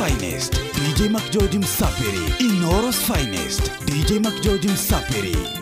Finest DJ McGeorge Msafiri. Inooro's Finest DJ McGeorge Msafiri.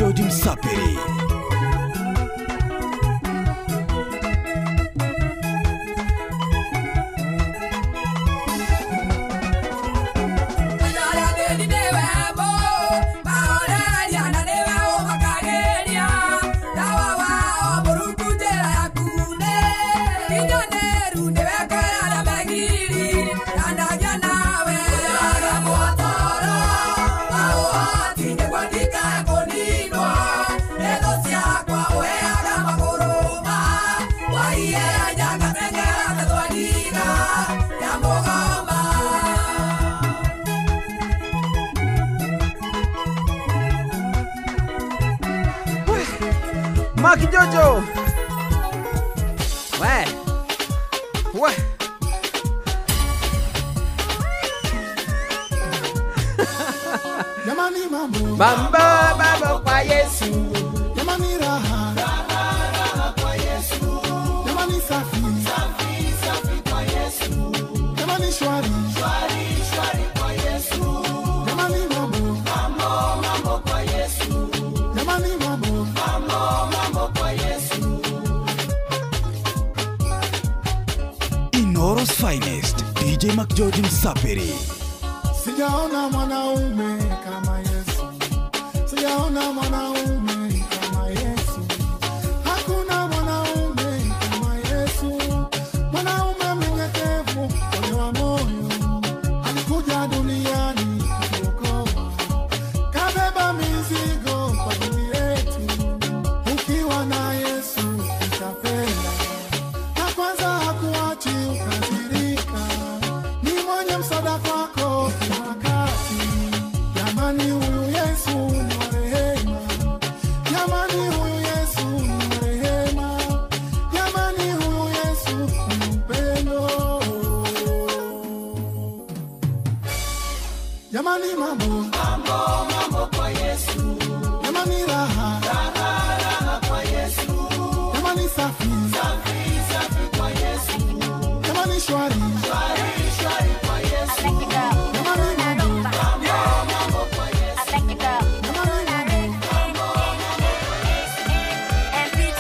McGeorge Msapiri. Jojo. We. We. Jamani mambo. Mambo mambo kwa Yesu. Jamani raha. Raha raha kwa Yesu. Jamani safi. Safi safi kwa Yesu. Jamani shwari. Shwari shwari kwa Yesu. Jamani mambo. Mambo mambo kwa Yesu. Jamani mambo. Mambo mambo kwa Yesu. Inoro's finest, DJ McGeorge Msapiri. Sijaona mwanaume kama Yesu. Sijaona mwanaume kama Yesu. Hakuna mwanaume kama Yesu. Mwanaume mnyenyekevu, mwenye wa moyo. Alikuja duniani kutuokoa. Kabeba mizigo kwa ajili yetu. Ukiwa na Yesu utapenda. Na kwanza hakuachi ukazirika. Ni mwenye msaada kwako kila wakati. Jamani huyu Yesu ni wa rehema. Jamani huyu Yesu ni wa rehema. Jamani huyu Yesu ni upendo. Jamani mambo. Mambo mambo kwa Yesu. Jamani raha. Raha raha kwa Yesu. Jamani safi. Safi safi kwa Yesu. Jamani shwari. Shwari shwari kwa Yesu. Jamani mambo. Mambo mambo kwa Yesu. Jamani mambo. Mambo mambo kwa Yesu.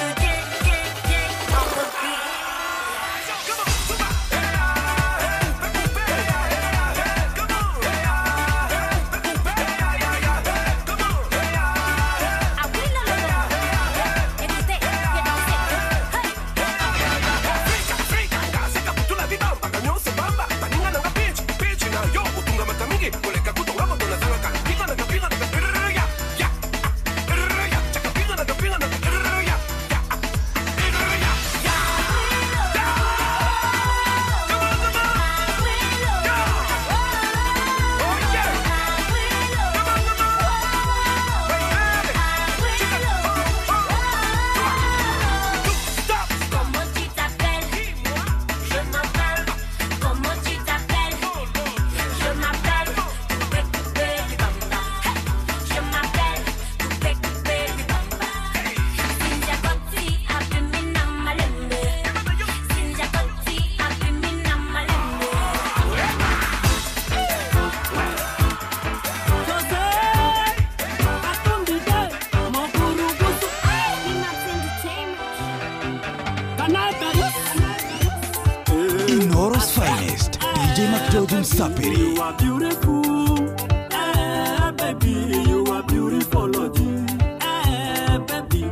Inoro's finest, DJ McGeorge Msapiri. You are beautiful, eh, baby. You are beautiful, eh, baby.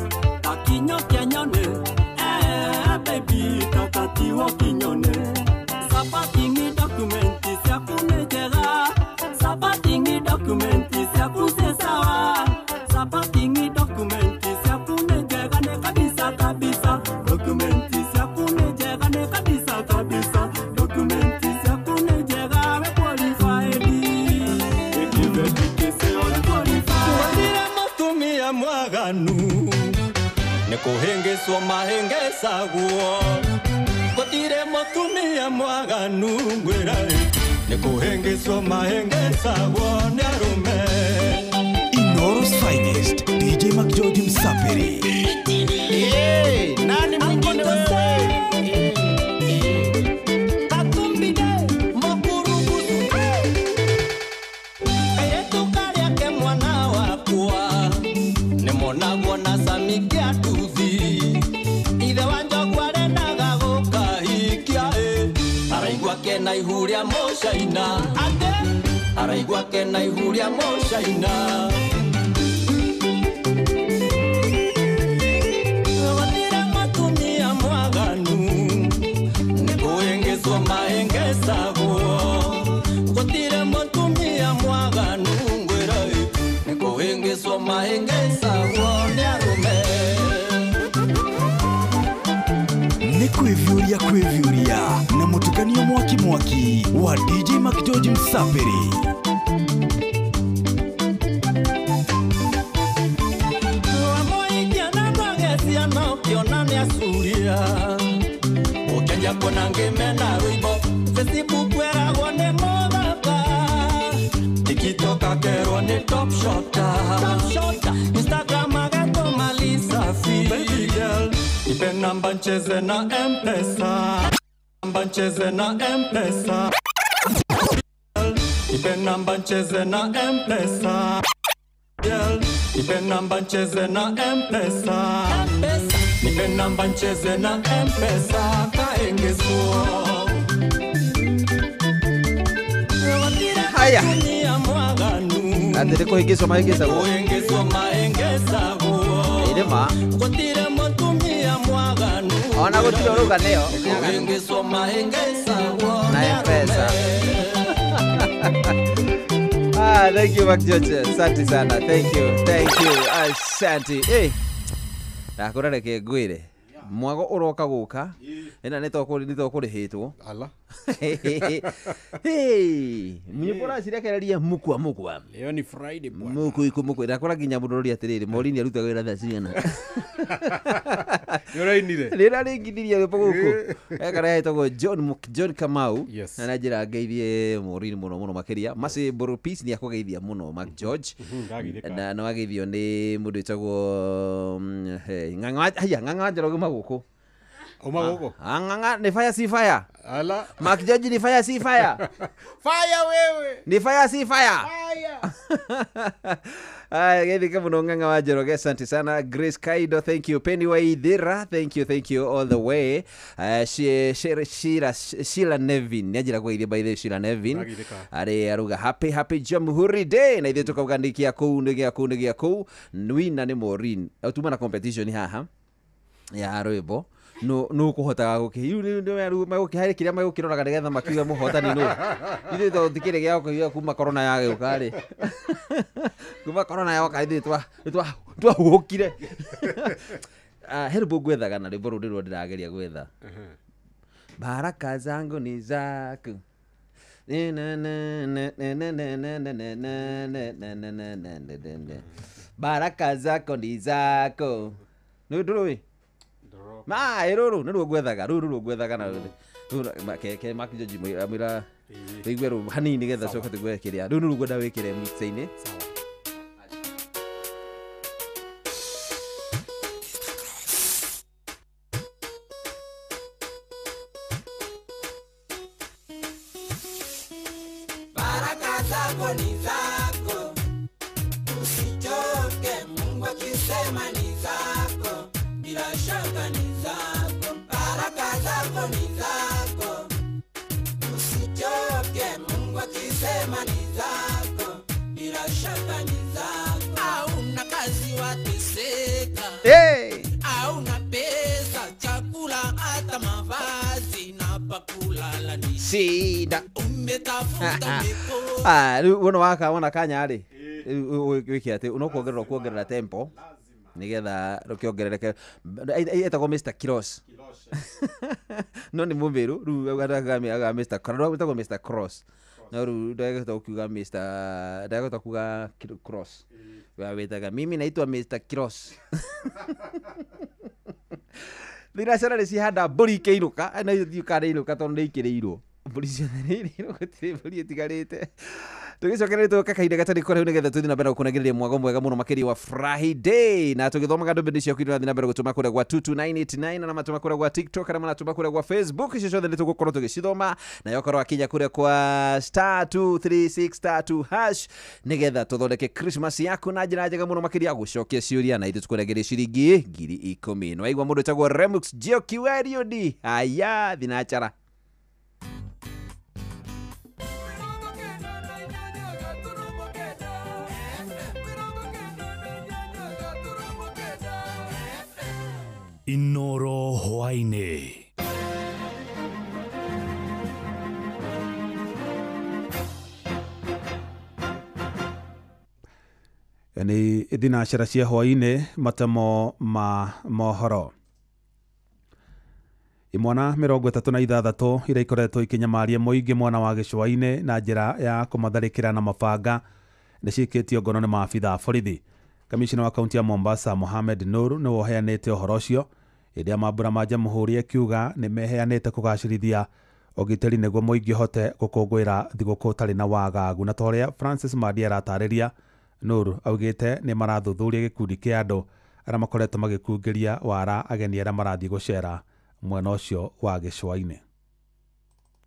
Takinyo kianyone, eh, baby. Tokatiwo kinyone. Sapatingi dokumenti siakunejera. Sapatingi dokumenti siakusesawa. Sapatingi dokumenti siakunejera ne kabisa kabisa. Dokumenti siakunejera ne kabisa kabisa. Dokumenti siakunejera we qualified. Wandire mutumia mwaganu nikuhengeswo mahengesagwo. Gutire mutumia mwaganu ngwira nikuhengeswo mahengesagwo ni arume. Inoro's finest, DJ McGeorge Msapiri. Hey, nani mwingine wewe? Kakumbide mokurugusu kena ihuria mocaina araigua kena ihuria mocaina gũtirĩ mũtumia mwaganu nĩ kũhĩngĩcwo mahĩngĩcagwo gũtirĩ mũtumia mwaganu ngwĩra nĩ kũhĩngĩcwo mahĩngĩcagwo nĩ arũme. Nĩ kwĩviũria kwĩviũria na mũtukanio mwaki mwaki wa DJ McGeorge Msafiri. Wamoikia na magecia na ũkĩona nĩ acuria ũkĩanjia kuona ngĩmena rwĩmbo Facebook weragwo nĩ mũthaka TikTok akerwo nĩ top shotter Instagram agatũma lisafi. Baby girl nipe namba ncheze na M-Pesa, namba ncheze na M-Pesa, nipe namba ncheze na M-Pesa, girl nipe namba ncheze na M-Pesa, nipe namba ncheze na M-Pesa kaengezwo. Haya. Atĩ kũhĩngĩcwo mahĩngĩcagwo. Kũhĩngĩcwo mahĩngĩcagwo. Ĩrĩ ma. Gũtirĩ mũtumia mwaganu. Ona gũtirĩ ũrauga nĩyo. Kũhĩngĩcwo mahĩngĩcagwo. Na M-Pesa. Ah, thank you McGeorge. Asante sana. Thank you. Thank you. Asante. Eh. Ndakũra reke ngwĩre. Mwago ũroka gũka. Ĩna nĩ tokũrĩhĩtwo. Ala. Hey, nyĩmbo ũracirekereria mukwa mukwa. Leo ni Friday bwana. Muku iku muku. Ndakora nginya mũndũ ũroria atĩrĩrĩ, Maureen arutaga wĩra thaa cigana. Nĩ ũrainire? Rĩrĩa rĩngithirie rwĩmbo gũkũ. Ekara etagwo John Kamau. Yes. Na njĩra ngeithie Maureen mũno mũno makĩria. Maci Boro Peace nĩ akũgeithia mũno McGeorge. Ndagithĩka. Na no ageithio nĩ mũndũ wĩtagwo Ng'ang'a haya Ng'ang'a Njoroge uma gũkũ. Uma gũkũ? Ah, Ng'ang'a ni fire si fire. Ala. McGeorge ni fire si fire. Fire wewe. Ni fire si fire. Fire. Aya, geithika mũno Ng'ang'a wa Njoroge, asante sana. Grace Kaido, thank you. Penny Waithira, thank you, thank you all the way. Sheila Nevin, nĩ anjĩra kũgeithia by the way, Sheila Nevin. Ndagithĩka. Arĩ aruga happy happy Jamhuri Day na ithuĩ tũkauga nĩ gĩa kũu nĩ gĩa kũu nĩ gĩa kũu. Nwina nĩ Maureen. Tuma na competition haha ya rwĩmbo. No no kũhotaga gũkĩ kĩrĩa megũkĩroraga nĩgetha makiuge mũhotani nũ. Ithuĩ to tikĩrĩ gĩa gũkiuga kuma corona yagĩũka rĩ. Kuma corona yoka ithuĩ twahuhũkire. He rwĩmbo ngwethaga na rwĩmbo rũu nĩruo ndĩrageria gwetha. Baraka zangu ni zako. Baraka zako ni zako. Nĩ ndũrũĩ? Ma rũrũ nĩruo ngwethaga, rũrũ nĩruo ngwethaga na rũrũ ke McGeorge mwĩra tũigue rũu hanini nĩgetha coke tũigue kĩrĩa. Rũu nĩruo ngwenda wĩkĩre mixer-inĩ. Baraka zako ni zako, usichoke, Mungu akisema ni zako, bila shaka ni zako. Baraka zako ni zako, usichoke, Mungu akisema ni zako, bila shaka ni zako. Hauna kazi wateseka, hey! Hauna pesa, chakula hata mavazi na pa kulala ni shida. Umetafuta mikono. Ah, rĩu wona waka wona kanya rĩ wĩke atĩ no kuongerera kuongerera tempo nĩgetha rũkĩongerereke. Etagwo Mr. Cross. No nĩ mũmĩrũ rĩu aga Mr. Cross, etagwo Mr. Cross. No rĩu ndagĩhota gũkiuga Mr. ndagĩhota kuga Cross. Wĩtaga mimi naitwa Mr. Cross. Thinacara nĩ cihanda mbũri ikĩinũka na ithuĩ kana inũka tondũ nĩ ikĩrĩirwo. Mbũri ciothe nĩ irĩirwo gũtirĩ mbũri ĩtigarĩte. Tũgĩcokereria tũgoka kahinda gatarĩ kũraihu nĩgetha tũthiĩ na mbere gũkũnagĩrĩria mwago mwega mũno makĩria wa Friday na tũgĩthomaga ndũmĩrĩri ciaku iria ũrathiĩ na mbere gũtũma kũrĩa gwa 22989 na matũma kũrĩa gwa TikTok na maratũma kũrĩa gwa Facebook. Icio ciothe nĩ tũgũkorwo tũgĩcithoma nayo korwo akinya kũrĩa kwa star 236 star 2 hash nĩgetha tũthondeke Christmas yaku na njĩra njega mũno makĩria gũcokia ciũria na ithuĩ tũkũnagĩrĩria ciringi 10,000. Nĩwaigua mũndũ wĩtagwo Remux Gio Kiweriodi. Haya, thinacara. Inoro hwaĩ-inĩ. Nĩ thinacara cia hwaĩ-inĩ, matemo ma mohoro. Imwana 36 iria ikoretwo ikinyamaria mũingĩ mwena wa gĩcũa-inĩ na njĩra ya kũmatharĩkĩra na mabanga nĩ ciĩkĩtio ngono nĩ maabitha a borithi. Kamishna wa kaunti ya Mombasa Mohamed Nur nĩwe ũheanĩte ũhoro ũcio hĩndĩ ya mambura ma Jamhuri, akiuga nĩ meheanĩte kũgacĩrithia ũgitĩri nĩguo mũingĩ ũhote gũkũngũĩra thigũkũ ũtarĩ na wagagu. Na ta ũrĩa Francis Madi aratarĩria, Nur augĩte nĩ marathuthuria gĩkundi kĩa andũ arĩa makoretwo magĩkungĩria wara ageni arĩa marathiĩ gũcera mwena ũcio wa gĩcũa-inĩ.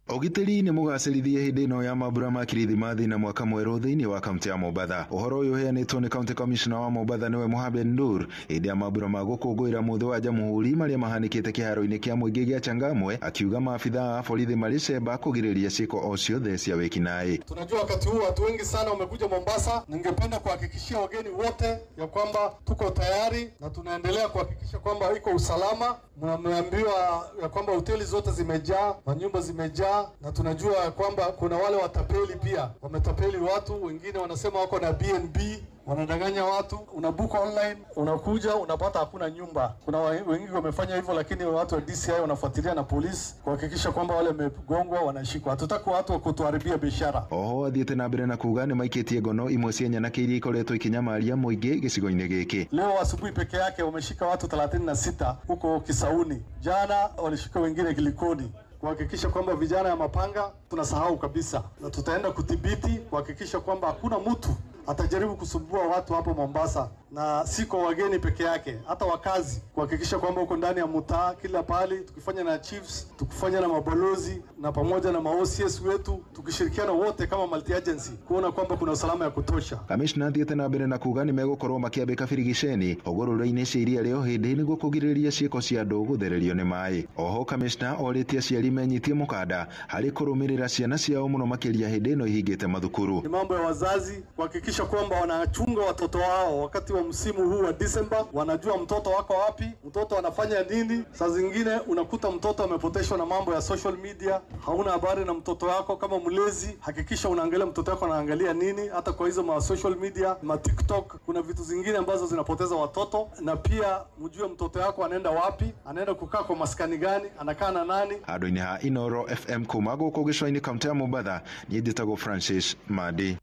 Ũgitĩri nĩ mũgacĩrithie hĩndĩ ĩno ya mambura ma Kirithimathi na mwaka mwerũ thĩinĩ wa kaunti ya Mombatha. Ũhoro ũyũ ũheanĩtwo nĩ County Commissioner wa Mombatha nĩwe Mohamed Nur hĩndĩ ya mambura ma gũkũngũĩra mũthĩ wa Jamhuri marĩa mahanĩkĩte kĩharo-inĩ kĩa mũingĩ gĩa Changamwe, akiuga maabitha a borithi marĩ cemba kũgirĩrĩria ciĩko o ciothe cia wĩkinaĩ. Tunajua wakati huu watu wengi sana wamekuja Mombasa. Ningependa kuhakikishia wageni wote ya kwamba tuko tayari na tunaendelea kuhakikisha kwamba iko usalama. Mnaambiwa ya kwamba hoteli zote zimejaa, manyumba zimejaa, na tunajua ya kwamba kuna wale watapeli pia wametapeli watu. Wengine wanasema wako na BNB, wanadanganya watu. Unabook online, unakuja unapata hakuna nyumba. Kuna wengi wamefanya hivyo, lakini watu wa DCI wanafuatilia na polisi kuhakikisha kwamba wale wamegongwa wanashikwa. Hatutaki watu wa kutuharibia biashara. Oho athiĩte na mbere na kuga nĩ maikĩtie ngono imwe cia nyanake iria ikoretwo ikinyamaria mũingĩ gĩcigo-inĩ gĩkĩ. Leo asubuhi peke yake wameshika watu 36 huko Kisauni. Jana walishika wengine Kilikoni. Kuhakikisha kwamba vijana ya mapanga tunasahau kabisa, na tutaenda kudhibiti kuhakikisha kwamba hakuna mtu atajaribu kusumbua watu hapo Mombasa, na si kwa wageni peke yake, hata wakazi, kuhakikisha kwamba huko ndani ya mtaa kila pahali, tukifanya na chiefs, tukifanya na mabalozi na pamoja na ma OCS wetu, tukishirikiana wote kama multi agency kuona kwamba kuna usalama ya kutosha. Kamishna athiĩte na mbere na kuga nĩ megũkorwo makĩambĩka birigiceni hũgũrũrũ-inĩ cia iria rĩa Ũhĩndĩ nĩguo kũgirĩrĩria ciĩko cia andũ gũthererio nĩ maĩ. Oho kamishna orĩtie aciari menyitie mũkanda harĩ kũrũmĩrĩra ciana ciao mũno makĩria hĩndĩ ĩno ihingĩte mathukuru. Ni mambo ya wazazi kuhakikisha kwamba wanachunga watoto wao wakati wa msimu huu wa Disemba, wanajua mtoto wako wapi, mtoto anafanya nini. Saa zingine unakuta mtoto amepoteshwa na mambo ya social media, hauna habari na mtoto wako. Kama mlezi, hakikisha unaangalia mtoto wako anaangalia nini, hata kwa hizo ma social media, ma TikTok, kuna vitu zingine ambazo zinapoteza watoto. Na pia mjue mtoto wako anaenda wapi, anaenda kukaa kwa maskani gani, anakaa na nani. Handũ-inĩ ha Inoro FM kuma gũkũ gĩcũa-inĩ kaunti ya Mombatha, niĩ njĩtagwo Francis Madi.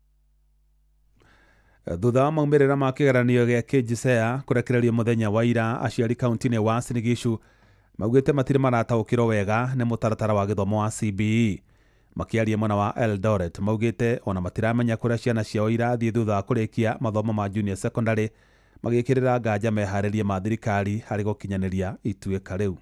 Thutha wa maumĩrĩra ma kĩgeranio gĩa KJSEA kũrekererio mũthenya wa ira, aciari kaunti-inĩ wa Uasin Gishu maugĩte matirĩ marataũkĩrwo wega nĩ mũtaratara wa gĩthomo wa CBE. Makĩaria mwena wa Eldoret maugĩte ona matiramenya kũrĩa ciana ciao irathiĩ thutha wa kũrĩkia mathomo ma junior secondary, magĩkĩrĩra nganja meharĩria ma thirikari harĩ gũkinyanĩria ituĩka rĩu.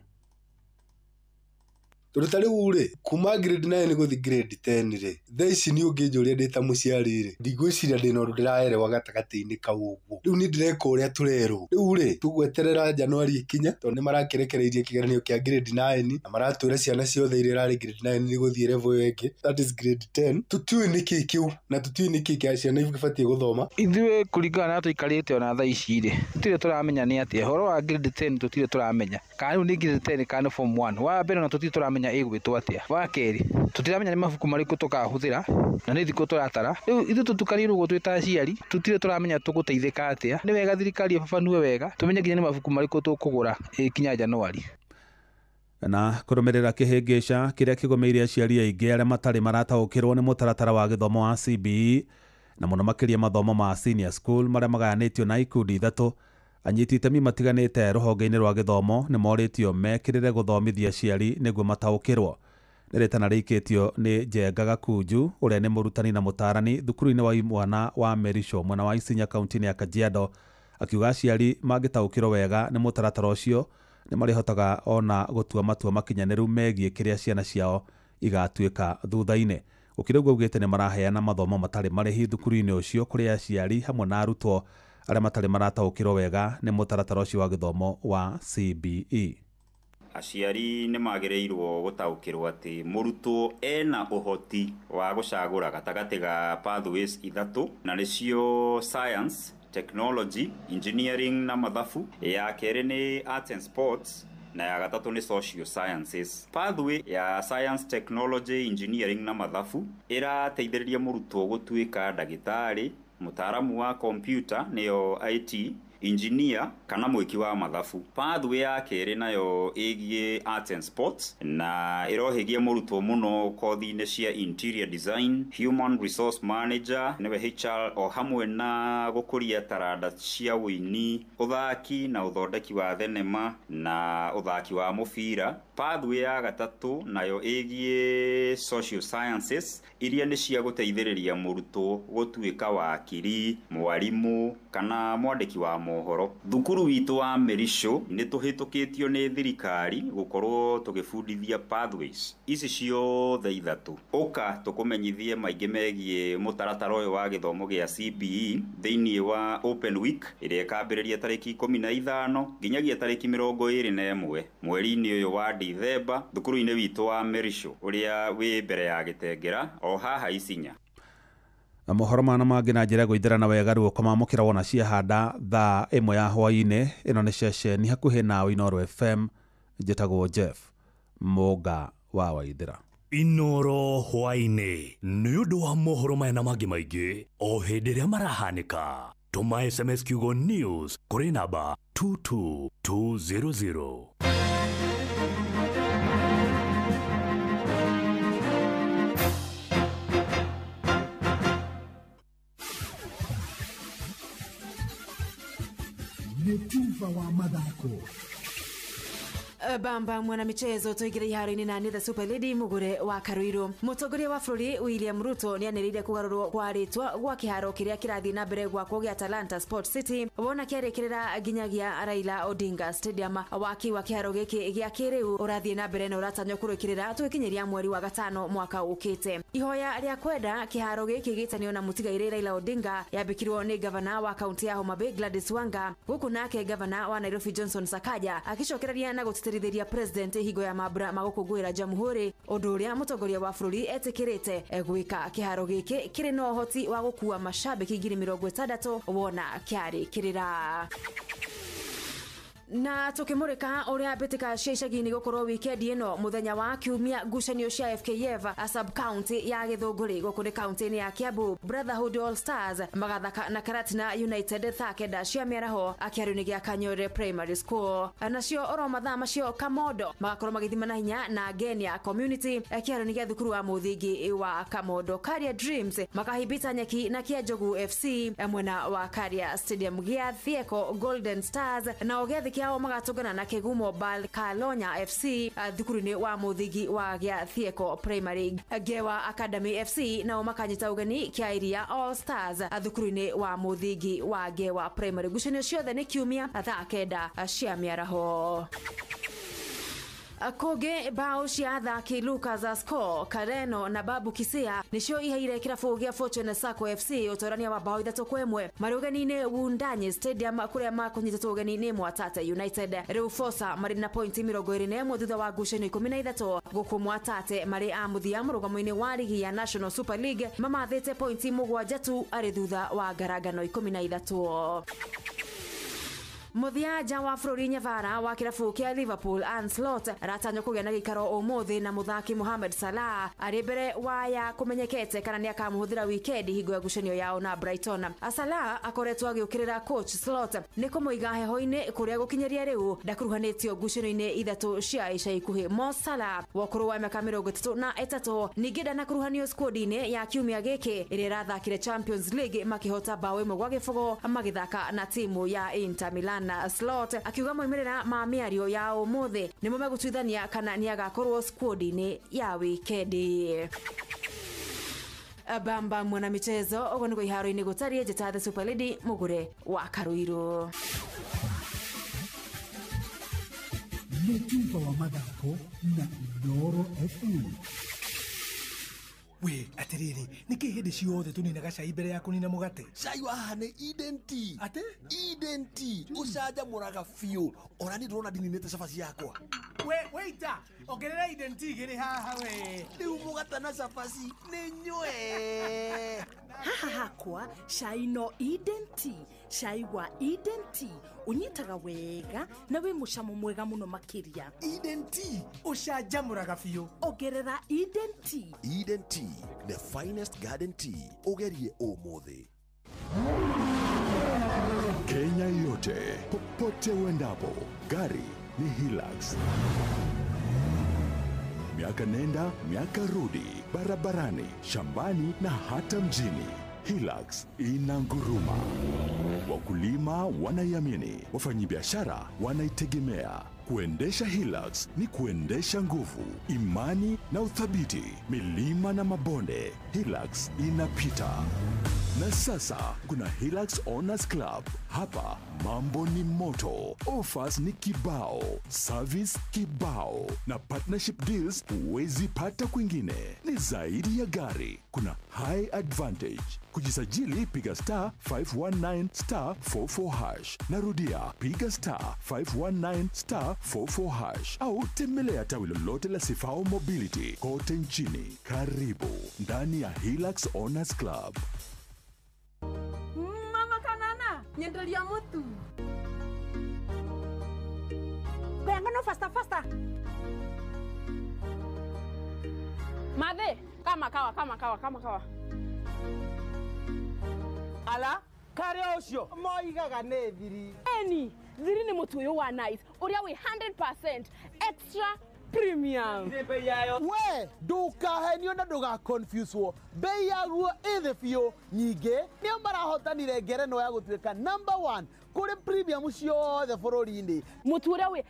Tondũ ta rĩu rĩ, kuma grade 9 gũthiĩ grade 10 rĩ, thaa ici niĩ ũngĩnjũria ndĩ ta mũciari rĩ, ndigwĩciria ndĩna ũndũ ndĩraerewa gatagatĩ-inĩ kau ũguo. Rĩu niĩ ndĩreka ũrĩa tũrerwo. Rĩu rĩ, tũgweterera Januari ĩkinye, tondũ nĩ marakĩrekereirie kĩgeranio kĩa grade 9 na maratwĩra ciana ciothe iria irarĩ grade 9 nĩ gũthiĩ level ĩyo ĩngĩ, that is grade 10. Tũtiũĩ nĩkĩ kĩu na tũtiũĩ nĩkĩ kĩa ciana ibatiĩ gũthoma. Ithuĩ kũringana na tũikarĩte ona thaa ici rĩ, tũtirĩ tũramenya nĩ atĩa ũhoro wa grade 10, tũtirĩ tũramenya kana rĩu nĩ grade 10 kana nĩ form 1. Wa mbere ona tũtirĩ tũramenya ĩgwĩtwo atĩa. Wa kerĩ tũtiramenya nĩ mabuku marĩkũ tũkahũthĩra na nĩ thikũ tũratara. Rĩu ithuĩ tũtukanĩirwo ũguo twĩ ta aciari, tũtirĩ tũramenya tũgũteithĩka atĩa. Nĩ wega thirikari ĩbabanue wega tũmenye nginya nĩ mabuku marĩkũ tũkũgũra ĩkinya Januari. Na kũrũmĩrĩra kĩhĩngĩca kĩrĩa kĩgũmĩire aciari aingĩ arĩa matarĩ marataũkĩrwo nĩ mũtaratara wa gĩthomo wa CBE na mũno makĩria mathomo ma senior school marĩa magayanĩtio na ikundi ithatũ, anyiti itemi matiganĩte rũhonge-inĩ rwa gĩthomo nĩ morĩtio mekĩrĩre gũthomithia aciari nĩguo mataũkĩrwo. Nĩ rĩtana rĩikĩtio nĩ Njenga Gakunju ũrĩa nĩ mũrutani na mũtaarani thukuru-inĩ wa imwana wa Merisho mwena wa Isinya kaunti-inĩ ya Kajiado, akiuga aciari mangĩtaũkĩrwo wega nĩ mũtaratara ũcio nĩ marĩhotaga ona gũtua matua makinyanĩru megiĩ kĩrĩa ciana ciao igatuĩka thutha-inĩ. Gũkĩrĩ ũguo augĩte nĩ maraheana mathomo matarĩ marĩhi thukuru-inĩ ũcio kũrĩ aciari hamwe na arutwo arĩa matarĩ marataũkĩrwo wega nĩ mũtaratara ũcio wa gĩthomo wa CBE. Aciari nĩ magĩrĩirwo gũtaũkĩrwo atĩ mũrutwo ena ũhoti wa gũcagũra gatagatĩ ga pathways ithatũ, na nĩcio science, technology, engineering na mathabu, ya kerĩ nĩ arts and sports, na ya gatatũ nĩ social sciences. Pathway ya science, technology, engineering na mathabu ĩrateithĩrĩria mũrutwo gũtuĩka ndagĩtarĩ, mũtaaramu wa computer nĩyo IT, engineer kana mwĩki wa mathabu. Pathway ya kerĩ nayo ĩgiĩ arts and sports na ĩrohĩgia mũrutwo mũno kothi-inĩ cia interior design, human resource manager nĩwe HR, o hamwe na gũkũria taranda cia ũini, ũthaki na ũthondeki wa thenema na ũthaki wa mũbira. Pathway ya gatatũ nayo ĩgiĩ social sciences iria nĩ cia gũteithĩrĩria mũrutwo gũtuĩka wakiri, mwarimu kana mwandĩki wa mohoro. Thukuru witũ wa Merisho nĩ tũhĩtũkĩtio nĩ thirikari gũkorwo tũgĩbundithia pathways ici ciothe ithatũ. Ũka tũkũmenyithie maingĩ megiĩ mũtaratara ũyũ wa gĩthomo gĩa CBE thĩinĩ wa Open Week ĩrĩa ĩkambĩrĩria tarĩki 15 nginyagia tarĩki 21 mweri-inĩ ũyũ wa Dithemba thukuru-inĩ witũ wa Merisho ũrĩa wĩ mbere ya Gĩtengera o haha Isinya. Na mohoro mana mangĩ na njĩra gũithĩrana wega ruoko mamũkĩra wona ciahanda thaa 1 ya hwaĩ-inĩ. Ĩno nĩ ceceni hakuhĩ nawe Inooro FM. Njĩtagwo Jeff Mũnga wa Waithĩra. Inooro hwaĩ-inĩ nĩ ũndũ wa mohoro maya na mangĩ maingĩ o hĩndĩ ĩrĩa marahanĩka. Tũma SMS kiugo news kũrĩ namba 22200. Nĩ wa mathako. Bamba mwana michezo tuigire iharo-inĩ na nĩ the Super Lady Mugure wa Karuiru. Mũtongoria wa bũrũri William Ruto nĩanĩrĩire kũgarũrwo kwa rĩtwa gwa kĩharo kĩrĩa kĩrathiĩ na mbere gwakwo gĩa Talanta Sport City wona kĩarĩkĩrĩra nginyagia Raila Odinga Stadium. Waki wa kĩharo gĩkĩ gĩa kĩrĩu ũrathiĩ na mbere na ũratanywo kũrĩkĩrĩra tũgĩkinyĩria mweri wa gatano mwaka ũkĩte. Ihoya rĩa kwenda kĩharo gĩkĩ gĩtanio na mũtigairĩ Raila Odinga yambĩkirwo nĩ gavana wa kaunti ya Homa Bay Gladys Wanga, gũkũ nake gavana wa Nairobi Johnson Sakaja akĩcokereria na gũtĩtĩrithĩria president hingo ya mambura ma gũkũngũĩra jamhuri, ũndũ ũrĩa mũtongoria wa bũrũri etĩkĩrĩte gwĩka kĩharo gĩkĩ kĩrĩ na ũhoti wa gũkua mashabiki 60,000 wona kĩarĩkĩrĩra. Na tukimurika uria mbitika cia icagi-inĩ gũkorwo wikendi ĩno mũthenya wa kiumia ngucanio cia FKF sub county ya Gĩthũngũri gũkũ nĩ kaunti-inĩ ya Kiambu. Brotherhood All Stars magathaka na Karatina United thaa 9 cia mĩaraho kĩharo-inĩ gĩa Kanyore Primary School. Nacio oro mathaa macio Kamondo magakorwo magĩthima na hinya na Ngenia Community kĩharo-inĩ gĩa thukuru wa mũthingi wa Kamondo. Karia Dreams makahimbita nyeki na Kĩanjogu FC mwena wa Karia Stadium. Gĩa Thieko Golden Stars nao gĩathĩ kĩao magatũngana na Kĩgumo Bal Kalonya FC thukuru-inĩ wa mũthingi wa Gĩa Thieko Primary. Ngewa Academy FC nao makanyita ũgeni kĩa Iria All Stars thukuru-inĩ wa mũthingi wa Ngewa Primary. Ngucanio ciothe nĩ kiumia thaa 9 cia mĩaraho. Kũngĩ bao cia athaki Lucas Asco, Kareno na Babu Kisia nĩcio iheire kĩrabu gĩa Fortune Sacco FC ũtorania wa bao 3-1 marĩ ũgeni-inĩ Wundanyi Stadium kũrĩa makũnyitĩtwo ũgeni nĩ Mwatate United. Rĩu Fosa marĩ na pointi 21 thutha wa ngucanio 13 gũkũ Mwatate marĩ a mũthia mũrũgamo-inĩ wa ligi ya National Super League mamathĩte pointi 7 tu arĩ thutha wa ngarangano 13. Mũthia wa bũrũri Nyavara wa kĩrabu kĩa Liverpool Arne Slot aratanywo kũgĩa na gĩikaro ũmũthĩ na mũthaki Mohamed Salah arĩ mbere wa ya kũmenyekete kana nĩakamũhũthĩra wikendi hingo ya ngucanio yao na Brighton. Salah akoretwo agĩũkĩrĩra coach Slot nĩ kũmũiga heho-inĩ kũrĩa gũkinyĩria rĩu ndakuruhanĩtio ngucanio-inĩ 3 cia ica ikuhĩ. Mo Salah wa ũkũrũ wa mĩaka 33 ningĩ ndanakuruhanio squad-inĩ ya kiumia gĩkĩ ĩrĩa ĩrathakire Champions League makĩhota bao 1-0 magĩthaka na timu ya Inter Milan. Slot akiuga moimĩrĩra ma mĩario ya ũmũthĩ nĩmo megũtuithania kana nĩagakorwo squad-inĩ ya wikendi. Bamba mwana michezo ũguo nĩguo iharo-inĩ gũtariĩ. Njĩta The Super Lady Mugure wa Karuiru. Nĩ wa mathako na Inooro FM. We atiriri niki hindi ciothe tuninaga cai mbere ya kunina mugate? Cai wa haha ni Eden Tea. Ate? Eden Tea ucanjamũraga biũ. Ona niĩ ndĩrona ndininĩte cabaci yakwa. We waiter, ongerera Eden Tea igĩrĩ haha we. Rĩu mũgate na cabaci nĩ nyue. Haha hakwa cai no Eden Tea Cai wa Eden Tea ũnyitaga wega na wĩ mũcamo mwega mũno makĩria. Eden Tea ũcanjamũraga biũ. Ongerera Eden Tea. Eden Tea, the finest garden tea. Ũgerie ũmũthĩ. Kenya yote, popote uendapo, gari ni Hilux. Miaka nenda, miaka rudi, barabarani, shambani na hata mjini. Hilux inanguruma. Wakulima wanaiamini, wafanyibiashara wanaitegemea. Kuendesha Hilux ni kuendesha nguvu, imani na uthabiti. Milima na mabonde, Hilux inapita. Na sasa kuna Hilux Owners Club. Hapa mambo ni moto, offers ni kibao, service kibao na partnership deals huwezi pata kwingine. Ni zaidi ya gari, kuna high advantage. Kujisajili piga star 519 star 44 hash. Narudia, piga star 519 star 44 hash au tembelea tawi lolote la Sifao Mobility kote nchini. Karibu ndani ya Hilux Owners Club. Mama kanana, nyendelia mutu. Kuyangano faster faster. Madhe, kama kawa kama kawa kama kawa. Ala, kare ocio. Moigaga nĩ thiri. Eni, thiri nĩ mũtu ũyũ wa Nice, ũrĩa wĩ 100% extra premium. We, ndũkahenio na ndũgaconfuswo. Bei yaguo ĩ thĩ biũ. Nyingĩ nĩo marahotanire ngerenwa ya gũtuĩka number 1 kũrĩ premium ciothe bũrũri-inĩ. Mũtu ũrĩa wĩ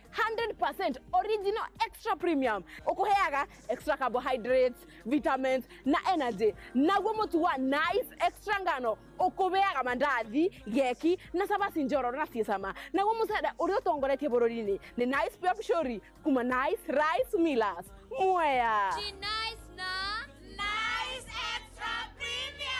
100% original extra premium ũkũheaga extra carbohydrates, vitamins na energy. Naguo mũtu wa Nice extra ngano ũkũheaga mandathi, geki na cabaci njororo na ciĩ cama. Naguo mũcere ũrĩa ũtongoretie bũrũri-inĩ nĩ Nice Pure Pishori kuma Nice Rice Millers. Mwea. Nice na Nice Extra Premium.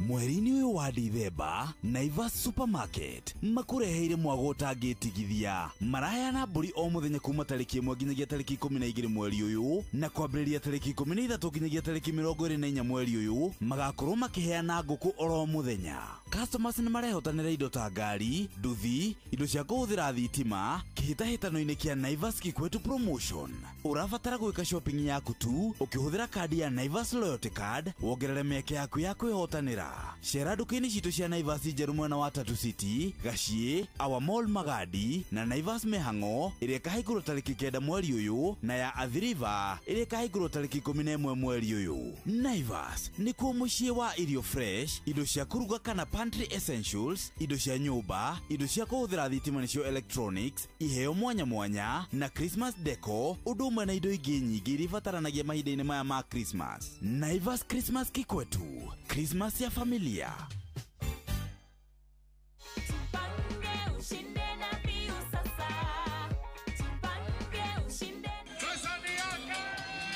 Mweri-inĩ ũyũ wa Dithemba, Naivas Supermarket makũreheire mwago ũtangĩtigithia. Maraheana mbũri o mũthenya kuma tarĩki 1 nginyagia tarĩki 12 mweri ũyũ, na kwambĩrĩria tarĩki 13 nginyagia tarĩki 24 mweri ũyũ magakorwo makĩheana ngũkũ oro mũthenya. Customers nĩ marehotanĩra indo ta ngari, nduthi, indo cia kũhũthĩra thitima kĩhĩtahĩtano-inĩ kĩa Naivas Kikwetu Promotion. Ũrabatara gwĩka shopping yaku tu ũkĩhũthĩra kandi ya Naivas Loyalty Card, wongerere mĩeke yaku ya kwĩhotanĩra. Cera nduka-inĩ citũ cia Naivas njerũ mwena wa Tatu City, Gaciĩ, Our Mall Magadi na Naivas Mĩhang'o ĩrĩa ĩkahingũrwo tarĩki 9 mweri ũyũ, na ya Athi River ĩrĩa ĩkahingũrwo tarĩki 11 mweri ũyũ. Naivas nĩkuo mũciĩ wa irio fresh, indo cia kũruga kana pantry essentials, indo cia nyũmba, indo cia kũhũthĩra thitima nĩcio electronics, iheo mwanya mwanya na Christmas deco, ũndũ ũmwe na indo ingĩ nyingĩ iria ibataranagia mahinda-inĩ maya ma Christmas. Naivas Christmas Kikwetu, Christmas ya familia.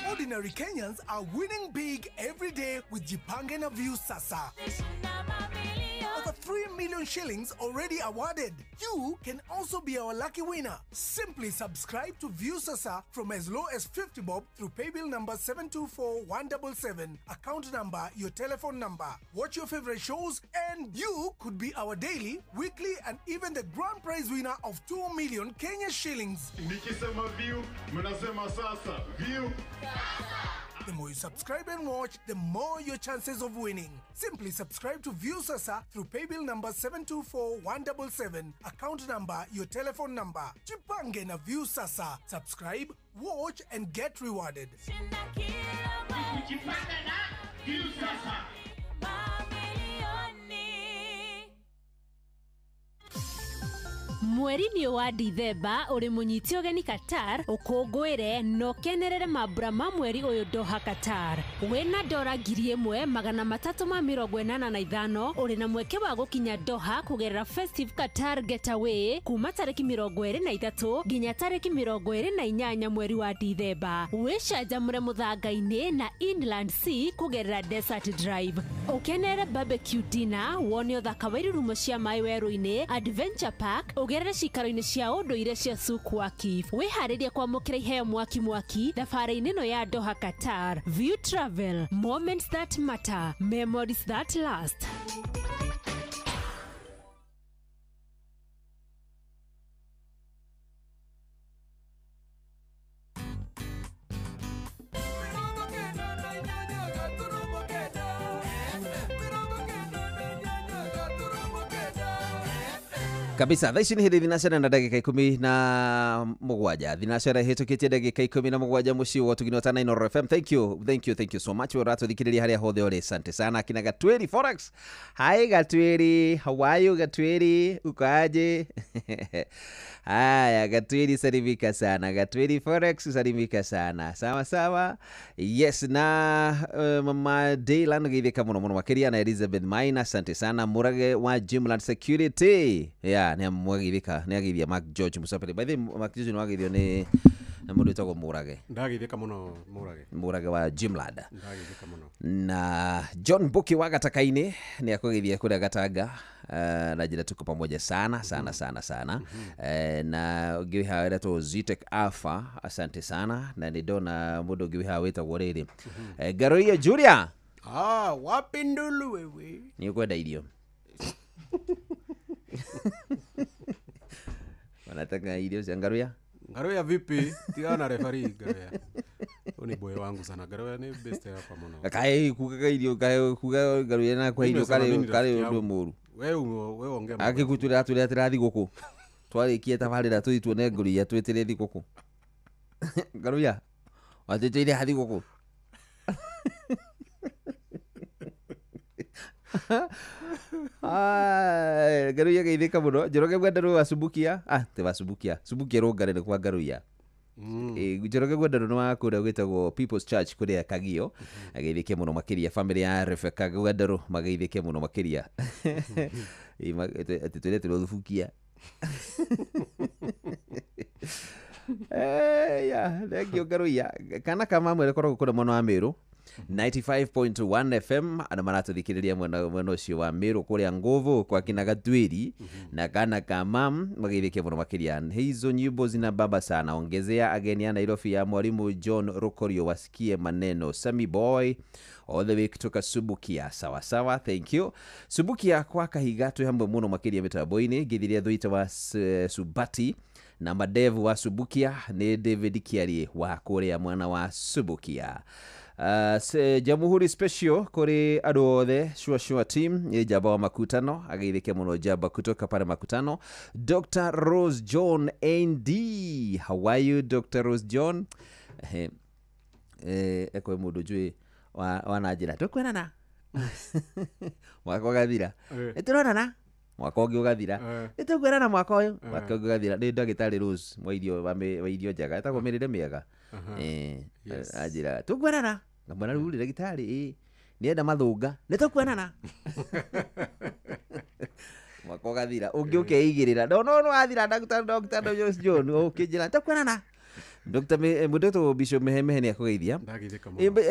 Ordinary Kenyans are winning big every day with Jipange na Viusasa. Over 3 million shillings already awarded. You can also be our lucky winner. Simply subscribe to Viusasa from as low as 50 bob through paybill number 724177, account number, your telephone number. Watch your favorite shows and you could be our daily, weekly and even the grand prize winner of 2 million Kenya shillings. Nikisema view, mnasema sasa. View. The more you subscribe and watch, the more your chances of winning. Simply subscribe to Viusasa through paybill number 724177, account number, your telephone number. Jipange na Viusasa. Subscribe, watch and get rewarded. Jipange na Viusasa. Mweri-inĩ wa Dithemba ũrĩ mũnyiti ũgeni Qatar, ũkũngũĩre na ũkenerere mambura ma mweri ũyũ Doha Qatar. Wĩna dora 1385 ũrĩ na mweke wa gũkinya Doha kũgerera Festive Qatar Getaway kuma tarĩki 23 nginya tarĩki 28 mweri wa Dithemba. Wĩcanjamũre mũthanga-inĩ na Inland Sea kũgerera Desert Drive. Ũkenerere barbecue dinner, wone ũthaka wa irurumo cia maĩ werũ-inĩ, Adventure Park, Ũgerere cikaro-inĩ cia ũndũire cia Souk Waqif. Wĩharĩrie kwamũkĩra iheo mwaki mwaki thabarĩ-inĩ ĩno ya Doha Qatar. View Travel, moments that matter, memories that last. Kabisa thaa ici nĩ hĩndĩ thinacara na ndagĩka 17 thinacara ĩhĩtũkĩtie ndagĩka 17 mũciĩ wa ũtugini wa Tana Inooro FM. Thank you, thank you, thank you so much. Ũratũthikĩrĩria harĩa hothe ũrĩ, asante sana kina Gatwiri Forex. Hi Gatwiri, how are you Gatwiri, uko aje? Haya Gatwiri, salimika sana Gatwiri Forex, salimika sana. Sawa sawa. Yes, na mama Daylan geithĩka mũno mũno makĩria na Elizabeth Maina, asante sana. Mũrage wa Jimland Security. Yeah, nĩ mwagithika nĩ ageithia Mark George Musapere. By the way, Mark George nĩ wageithio nĩ mũndũ wĩtagwo Mũrage. Ndageithĩka mũno Mũrage. Mũrage wa Jimland. Ndageithĩka mũno. Na John Buki wa Gataka-inĩ nĩ akũgeithia kũrĩa Gatanga. Na njĩra tuko pamoja sana sana sana sana. Na ũngĩ wĩ haha wĩtagwo Zitek Alpha, asante sana. Na nĩ ndona mũndũ ũngĩ wĩ haha wĩtagwo rĩrĩ Ngaroia Julia. Ah, wapi ndulu wewe? Nĩ ũkwenda irio? Wanataka irio cia Ngaruya? Ngaruya vipi? Tigana na referee Ngaruya. Huyu ni boy wangu sana. Ngaruya ni best hapa muno. Kae kuga irio kae kuga Ngaruya na kwa irio kare kare undu muru. Wewe ongea. Akikutura turia thiguku. Twarikie tabarira tuthi tuone Ngaruya twitire thiguku. Ngaruya. Watwitire thiguku. Ngaruya geithĩka mũno. Njoroge Mwendarũ wa Subukia. Ah, ti wa Subukia. Subukia Rũngare nĩ kwa Ngaruya. Njoroge Mwendarũ nĩ wa kũrĩa gwĩtagwo People's Church kũrĩa Kagio. Ageithĩke mũno makĩria family ya Rebecca Mwendarũ mageithĩke mũno makĩria. Atĩ twĩretwo Thubukia. Ya, thank you Ngaruya. Kana kama mwere koragwo kũrĩa mwena wa Meru. 95.1 FM ana maratũthikĩrĩria mwena ũcio wa Meru kũrĩa Nguvu kwa kina Gatwiri na kana kamam mageithĩke mũno makĩria. Hizo nyimbo zina baba sana, ongezea ageni ya Nairobi ya mwalimu John Rukorio wasikie maneno. Sami Boy all the way kutoka Subukia. Sawa sawa, thank you Subukia kwa kahiga twĩ hamwe mũno makĩria mĩtambo-inĩ. Ngĩthiria thũita wa Subati na madevu wa Subukia nĩ David Kiarie wa kũrĩa mwena wa Subukia. Jamhuri special kuri andũ othe shua shua team ni Jaba wa Makutano ageithĩke mũno Jaba kutoka pale Makutano. Dr. Rose John ND, how are you Dr. Rose John? Ekwe mũndũ njũĩ wa na njĩra tũkwĩrana mwaka ũgathira nĩtũronana mwaka ũngĩ ũgathira nĩtũkwĩrana mwaka ũyũ mwaka ũngĩ ũgathira. Nĩ ndagĩtarĩ Rose wa irio wa irio njega etagwo mĩrĩre mĩega. Anjĩra tũkwĩrana ngamwĩra rĩu rĩ ndagĩtarĩ ĩ nĩenda mathũnga nĩtũkuonana mwaka ũgathira ũngĩ ũkeigĩrĩra no no no wathira Dr. Dr. John ũkĩnjĩra tũkuonana. Dr. Mũndũ Bishop Mehemehe nĩ akũgeithia.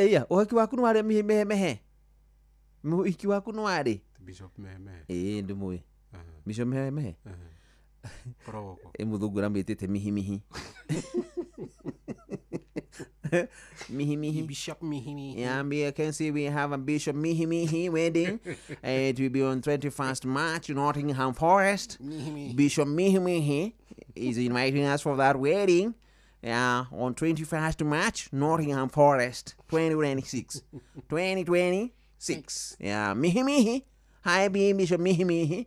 Iya ũhiki waku nĩ warĩ Mehemehe? Mũhiki waku nĩ warĩ Bishop Mehemehe? Ĩĩ ndĩmũĩ Bishop Mehemehe. Ĩ mũthũngũ aramwĩtĩte mihimihi. Mihi mihi. Bishop Mihi Mihi. Yeah, we can see we have a Bishop Mihi Mihi wedding. It will be on 21st March in Nottingham Forest. Mihi Mihi. Bishop Mihi Mihi is inviting us for that wedding. Yeah, on 21st March, Nottingham Forest, 2026. 2026. Yeah, Mihi Mihi. Hi, Bishop Mihi Mihi.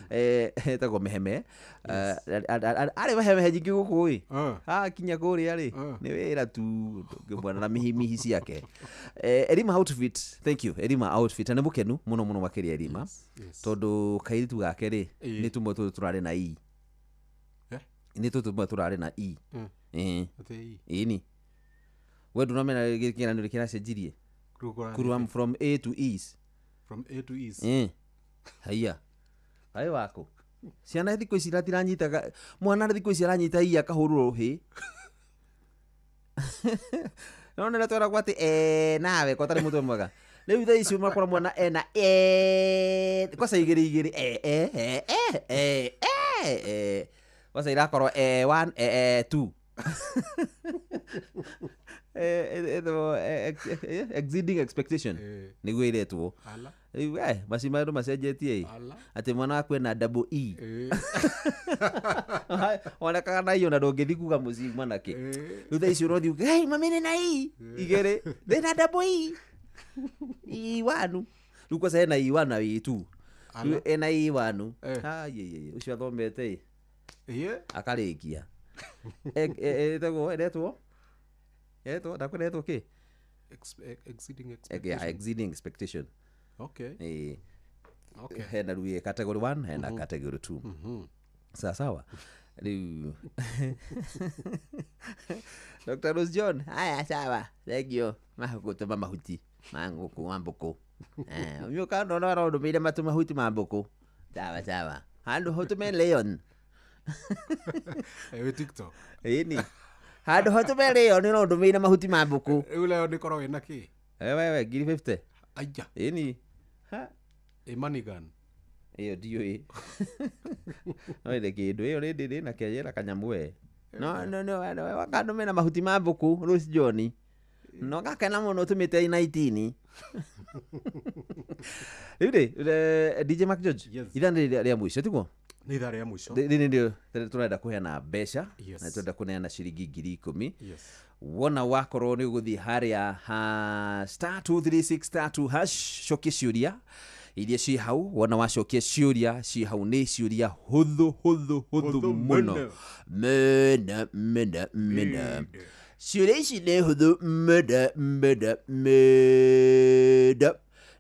Etagwo Meheme. Arĩ Mehemehe nyingĩ gũkũ ĩ akinya kũrĩa rĩ nĩ wĩra tu ngĩmwona na mihimihi ciake. Erima outfit, thank you Erima outfit. Na nĩ mũkenu mũno mũno makĩria Erima tondũ kairĩtu gake rĩ nĩ tũmwe tũtũ tũrarĩ na E. Nĩ tũtũ tũmwe tũrarĩ na E. Ĩni we ndũramenya kĩgeranio kĩracenjirie kurwa from A to E. From A to E. Haiya kaĩ waku ciana thikũ ici itiranyitaga mwana thikũ ici aranyita iya akahũrwo rũhĩ. No nĩ tweragwo atĩ nawe kwa tarĩ mũtwe mwega. Rĩu thaa ici ũmakora mwana ena kwaca igĩrĩ igĩrĩ e e e e e Waca irakorwo E1 E2 exceeding expectation nĩguo iretwo. Rĩu maci maũndũ macenjetie atĩ mwana waku ena double E. Wonekaga na iyo na ndũngĩthiĩ kuga mũciĩ mwanake. Rĩu thaa ici ũrothiĩ uge, hey, mami nĩ na E igĩrĩ ndĩna double E E1. Rĩu kwaca hena E1 na E2. Rĩu ena E1. Ũcio athomete ĩ akarĩkia. Ĩtagwo ĩretwo ndakwĩra ĩretwo kĩ? Exceeding expectation. Exceeding expectation. Okay. Okay. Hena rĩu category 1 hena category 2. Sawa sawa. Rĩu Dr. Rose John, haya sawa. Thank you. Mahũkũtũma mahuti ma ngũkũ ma mbũkũ. Ũmĩũka ndona arondũmĩire matũ mahuti ma mbũkũ. Sawa sawa. Handũ hotũme Leon. Wĩ TikTok. Ĩni. Handũ hotũme Leon no ndũmĩire mahuti ma mbũkũ. Rĩu Leon ĩkoragwo ĩna kĩ? Wewe ngiri 50. Aija. Ĩni. Ha. Ĩ money gun. Ĩyo ndiũĩ. No ĩrĩ kĩndũ ĩyo rĩndĩ rĩ na kĩera kanyamũ we. No no no wakandũmĩra mahuti ma mbũkũ Rose John. No gakena mũno ũtũmĩte 19. Rĩu rĩ DJ Mark George. Ithaa nĩ rĩa mũico tiguo? Nĩ ithaa rĩa mũico. Rĩrĩ nĩrĩo tũrenda kũheana mbeca na tũrenda kũneana ciringi 10,000. Wona wakorwo nĩ ũgũthiĩ harĩa ha *236*2 hash cokia ciũria iria ciĩ hau. Wona wacokia ciũria ciĩ hau nĩ ciũria hũthũ hũthũ hũthũ mũno mena mena mena. Ciũria ici nĩ hũthũ mena mena mena.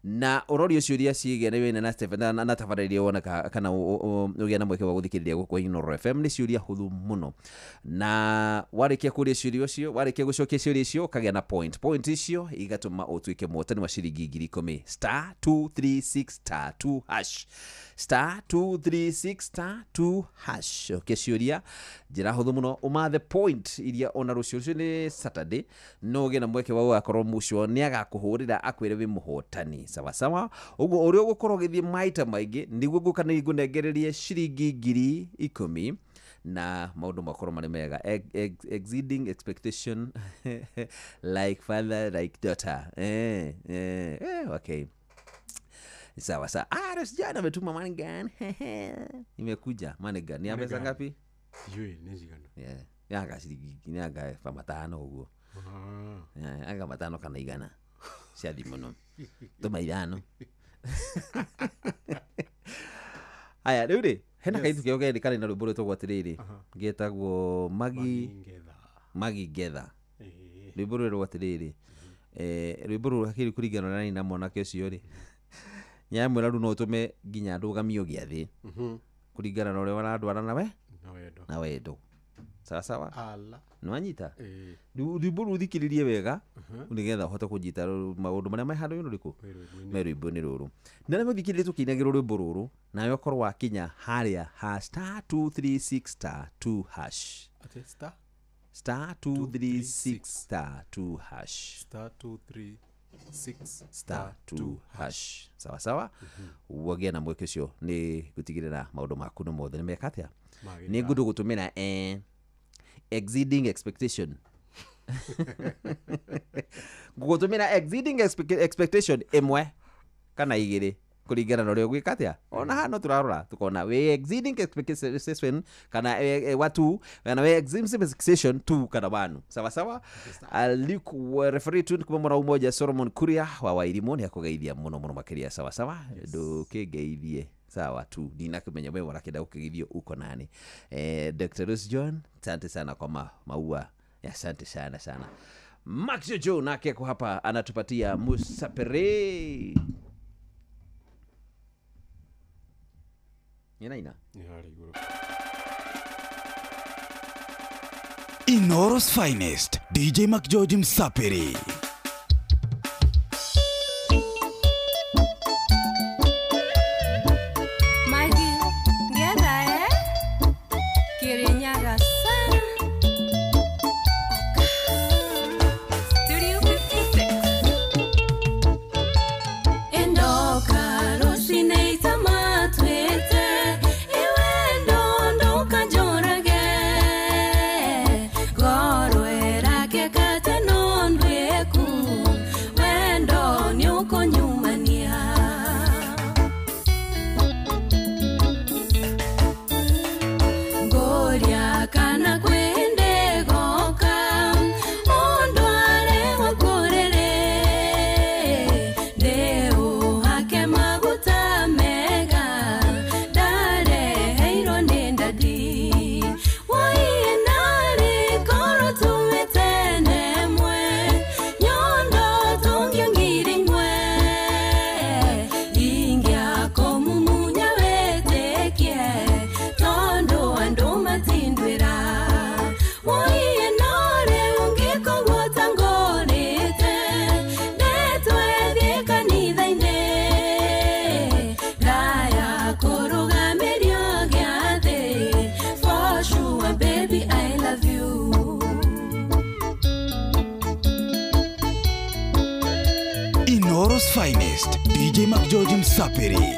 Na ũrorio ciũria ciĩgiĩ wĩna na Stephen na tabarĩria wona kana ũgĩe na mweke wa gũthikĩrĩria gũkũ Inooro FM nĩ ciũria hũthũ mũno. Na warĩkia kũria ciũria ũcio, warĩkia gũcokia ciũria icio ũkagĩa na point. Point icio igatũma ũtuĩke mũhotani wa ciringi 10,000. *236*2 hash. *236*2 hash. Cokia ciũria njĩra hũthũ mũno ũmathe point iria ona rũciũ rũcio nĩ Saturday no ũgĩe na mweke wa gũgakorwo mũcio nĩ agakũhũrĩra akwĩre wĩ mũhotani. Sawa sawa. Ũguo ũrĩa ũgũkorwo ũgĩthiĩ maita maingĩ nĩguo ngũka nĩ ngũnengererie ciringi 10,000 na maũndũ makorwo marĩ mega. Exceeding expectation like father like daughter. Okay. Sawa sawa. Jana ametuma money gun. Imekuja money gun. Ni pesa ngapi? Sijui ni cigana. Yeah. Yanga ciringi ni anga 500 ũguo. Anga 500 kana 100. Ciathi mũno. Tũma 5. Aya rĩu rĩ hena kaithu kĩo kerĩ karĩ na rwĩmbo rwĩtagwo atĩrĩrĩ getagwo Magi Ngetha. Rwĩmbo rũrũ rwa atĩrĩrĩ rwĩmbo rũrũ hakiri kũringana na mwanake ũcio rĩ nyamwĩra rĩu no ũtũme nginya ndũgamio gĩathĩ kũringana na ũrĩa warandwara nawe na wendo. Sawa sawa. Nĩwanyita rwĩmbo rũu thikĩrĩrie wega nĩgetha ũhote kũnyita maũndũ marĩa me handũ-inĩ rĩrĩkũ me rwĩmbo-inĩ rũrũ. Na rĩmwe thikĩrĩrie tũkĩinagĩrwo rwĩmbo rũrũ nawe ũkorwo wakinya harĩa ha *236*2 hash. Atĩ star *236*2 hash. *236*2 hash. Sawa sawa. Wagĩa na mweke ũcio nĩ gũtigĩrĩra maũndũ maku no mothe nĩ meka atĩa. Nĩ ngũndũ gũtũmĩra exceeding expectation. Ngũgũtũmĩra exceeding expectation ĩmwe kana igĩrĩ kũringana na ũrĩa ũgwĩka atĩa. Ona haha no tũrarora tũkona wĩ exceeding expectation kana 2 kana wĩ exceeding expectation 2 kana 1. Sawa sawa. Luke referee tu kuma mwana umoja Solomon Kuria wa Wairimu nĩ akũgeithia mũno mũno makĩria. Sawa sawa. Ndũkĩngeithie sawa tu ndinakũmenya wewe ũrakĩenda gũkĩgeithio uko nani. Dr. Rose John, asante sana kwa maua. Asante sana sana. Max Jojo nake ako hapa anatupatia Musapere. Ina. Inooro's finest DJ Mark George Msapere. Magi Ngetha Kirinyaga sana. Studio 56. Endoka rusine itamatwete iwendo. Finest DJ McGeorge Msapiri.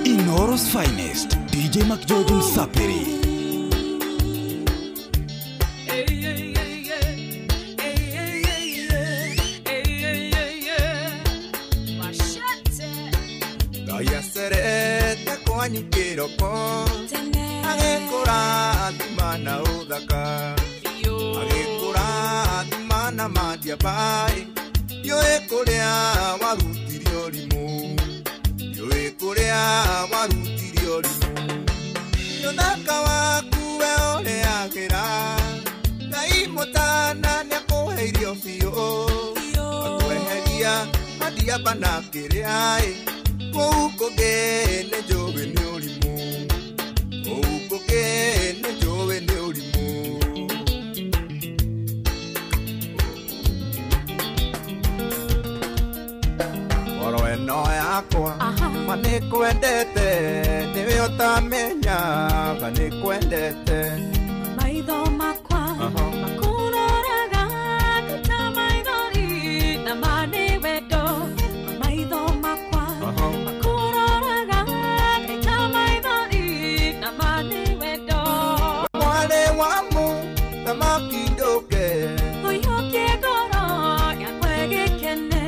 Inoro's Finest DJ McGeorge Msapiri. Kiroko agĩkũrathima na ũthaka agĩkũrathima na mandiabai ndiũĩ kũrĩa warutirie ũrimũ ndiũĩ kũrĩa warutirie ũrimũ ũthaka waku we ũrĩagĩra Ngai mũtana nĩakũheirio biũ akweheria mandia Kĩamba na kĩrĩa ĩ kũu kũngĩ nĩ njũĩ nĩ ũrimũ kũu kũngĩ nĩ njũĩ nĩ ũrimũ. Ngoro ĩno yakwa ma nĩkwendete nĩwe ũtamenyaga nĩkwendete maitho makwa makuroraga ta maithori na ma nĩ wendo maitho makwa makuroraga ta maithori na ma nĩ wendo mwarĩ wa mũthamaki ndũke ũiyũkie ngoro yakwa ĩgĩkene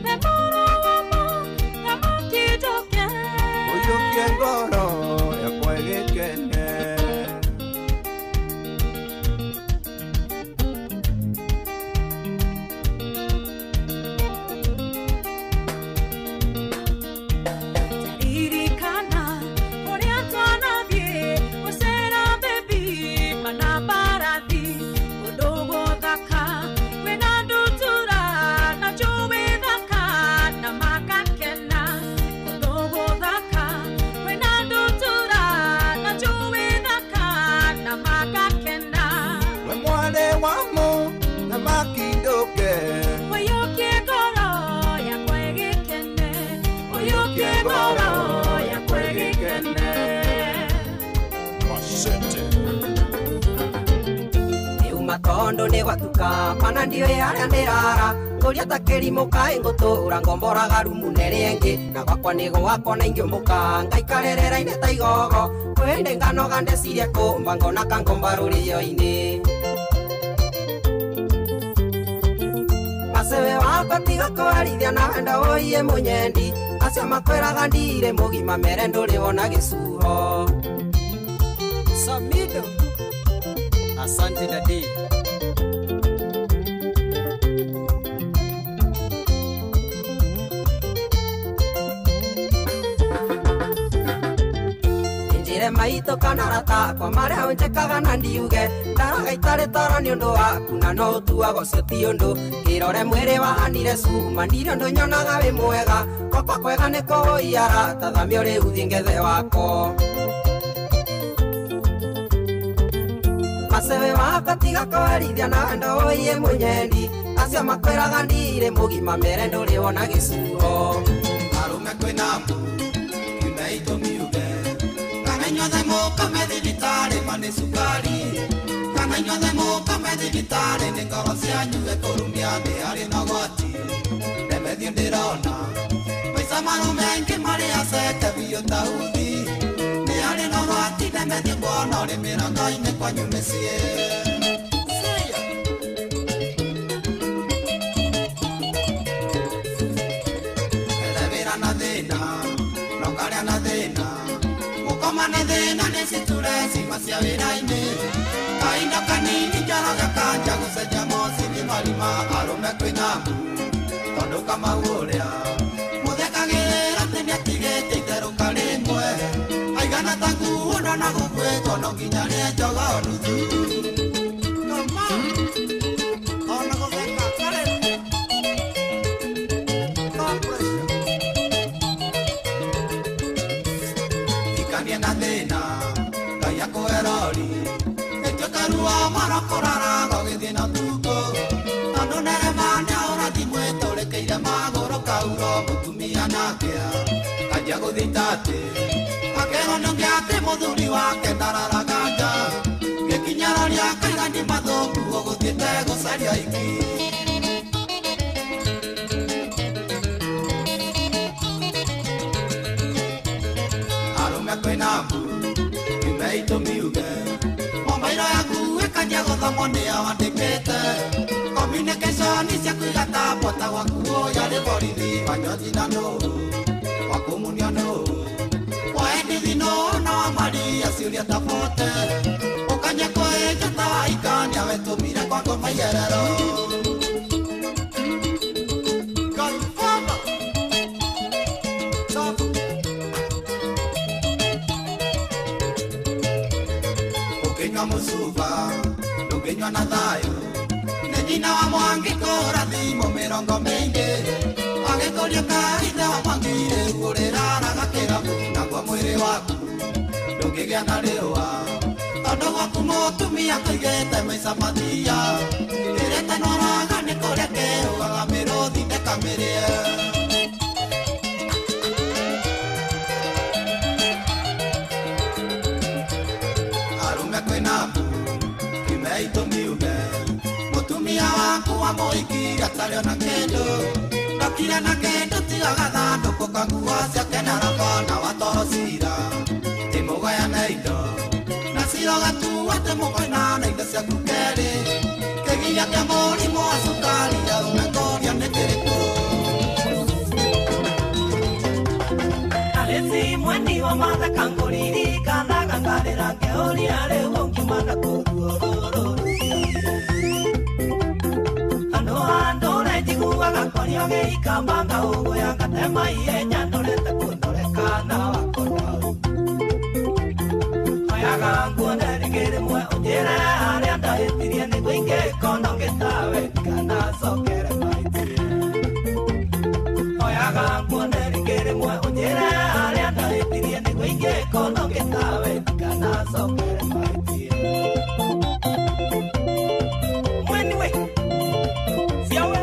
we mũrũ wa mũthamaki ndũke ũiyũkie ngoro yakwa ĩgĩkene. Ririkana ũrĩa twanathiĩ gũcera bebi kana mbarathi kũndũ gũthaka kwĩna ndutura na njũĩ thaka na makakena kũndũ gũthaka kwĩna ndutura na njũĩ thaka na makakena We mwarĩ wa mũthamaki ndũke ũiyũkie ngoro yakwa ĩgĩkene ũiyũkie ngoro yakwa ĩgĩkene. Machete. Ndiuma tondu nĩ gwatuka mana ndiũĩ harĩa ndĩrara ngũria ta kĩrimũ kaĩ ngũtũra ngomboraga rumu nerĩ ĩngĩ na gwakwa nĩ gwakwa na ingĩũmbũka ngaikarĩrĩra-inĩ ta igogo kwĩndĩ nganoga ndecirie kũmba ngona kangomba rũrĩo-inĩ macewe wakwa tiga kwarithia na wendo ũiye mũnyendi acio makwĩraga ndirĩ mũgima mere ndũrĩ wona gĩcuho. Samido. Asante daddy. Njire maitho kana rata kwa marĩa ũnjĩkaga na ndiuge ndaraga itarĩ toro nĩ ũndũ waku na no ũtuaga ũcio ti ũndũ kĩrore mwĩrĩ wahanire cuma ndirĩ ũndũ nyonaga wĩ mwega gwakwa kwega nĩ kũũiara ta thamia ũrĩ uthiĩ ngethe wako macewe wakwa tiga kwarithia na wendo ũiye mũnyendi acio makwĩraga ndirĩ mũgima mere ndũrĩ wona gĩcuho. Arũme kwĩna mbu kiume itũmiuge kana inyuothe mũkome thibitarĩ ma nĩ cukari kana inyuothe mũkome thibitarĩ nĩ ngoro cianyu ĩkũrumia nĩ harĩ na ũgwati ndemethio ndĩrona maica marũme aingĩ marĩ aceke biũ ta uthi nĩ harĩ na ũgwati ndemethio kuona ũrĩ mĩrango-inĩ kwanyu mĩciĩ. Ethe wĩra na thĩna no karĩa na thĩna gũkoma nĩ thĩna nĩ citure cima cia wĩra-inĩ kahinda kanini njoroge kanja gũcenjia mocini marima arũme kwĩna mbu tondũ Kamau ũrĩa mũthekagĩrĩra atĩ nĩatigĩte itherũka rĩmwe aigana ta nguo ndona gũkuĩtwo no nginya rĩe njogoo nuthu. Ona gũtheka karĩ no pressure ikanie na thĩna Ngai akũhe rori ĩtuĩke ruo mara kũraraga ũgĩthiĩ na ũtukũ tondũ ndereba nĩahũra thimũ ĩtũrĩkĩire magũrũ kauro mũtumia nake kanjia gũthiĩ tatĩ akerwo nĩ ũngĩ atĩ mũthuri wake ndararaga nja gĩkinya roria akaiga nĩ mathũku ũgũthiĩte gũcaria iki. Arũme kwĩna mbu kiume itũmiuge mobairo yaku ĩkanjia gũthomwo nĩo wandĩkĩte communication ciaku igatambwo ta gwaku ũyũ arĩ borithi wanyothi na nũ wakũmunio nũ waendithi nũ na wa Maria ciũria ta bote ũkanja kwĩnja ta waikania wetũmire kwa ngoma igerero. Confirm. Stop. Ũkĩnyua mũcuba ndũngĩnyua na thayũ nĩ nyina wa Mwangi kũhũra thimũ mĩrongo mĩingĩ Agĩkũria ka ithe wa Mwangi rĩu ũrĩraraga kĩrabu naguo mwĩrĩ waku ndũngĩgĩa na rĩũa tondũ gwaku mũtumia kũigĩte maica mathia ĩrĩa ĩtanoraga nĩ kũrĩa kĩũgaga mĩrũthi ĩkamĩrĩe. Arũme kwĩna mbu kimei tũmiume mũtumia waku wamũhikire atarĩ ona kĩndũ ndokire na kĩndũ tiga gathandũkũ ka nguo ciake na raba na watoro cira timũgayane indo na cirogatua atĩ mũkoinana indo ciaku kerĩ kĩgiria kĩa mũrimũ wa cukari arũme kũria nĩ kĩrĩkũ. Alesi mweni wa mathaka ngũririkanaga ngarĩra ngĩũria rĩu ũngiuma na kũruorũrũ handũ handũre njiguaga kwaria gĩikamba ngaũgũya ngatema ihenya ndorete kũndoreka na wakorwa hoyaga nguone rĩngĩ rĩmwe ũnjĩre harĩa ndahĩtirie nĩguo ingĩkona ngĩtawe ndikanacokere mahĩtia hoyaga nguone rĩngĩ rĩmwe ũnjĩre harĩa ndahĩtirie nĩguo ingĩkona ngĩtawe ndikanacokere mahĩtia. Mweni we siawe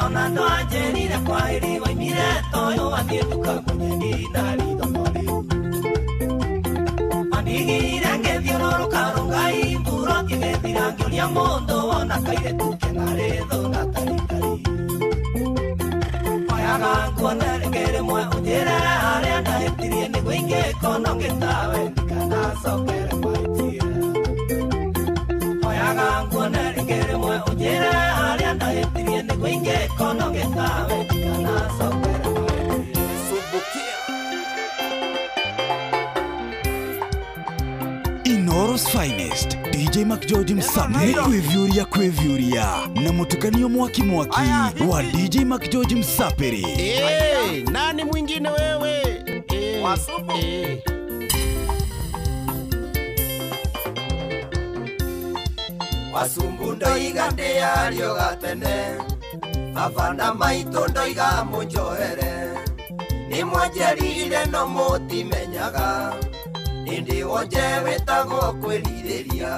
ona ndwanjĩrire kwahĩri waimire toyũ wathiĩ nduka kũnye na ritho rĩu wandigire ngĩthiũrũrũka rũngai mburo ngĩgĩthira ngĩũria mũndũ wona kairĩtu kena rĩthũ na taritari hoyaga nguone rĩngĩ rĩmwe ũnjĩre harĩa ndahĩtirie nĩguo ingĩkona ngĩtawe ndikanacokere mahĩtia hoyaga nguone rĩngĩ rĩmwe ũnjĩre harĩa ndahĩtirie nĩguo ingĩkona ngĩtawe ndikanacokere mahĩtia. Subukia Inooro's finest DJ McGeorge Msami nĩ kwĩviũria kwĩviũria na mũtukanio mwaki mwaki wa DJ McGeorge Msapiri. Hey, nani mwingine wewe? Wasubu. Wasumbu ndoiga ndĩario gatene baba na maitũ ndoiga mũnjohere nĩ mwanjerire no mũtimenyaga ĩndĩ wonje wĩtagwo kwĩrirĩria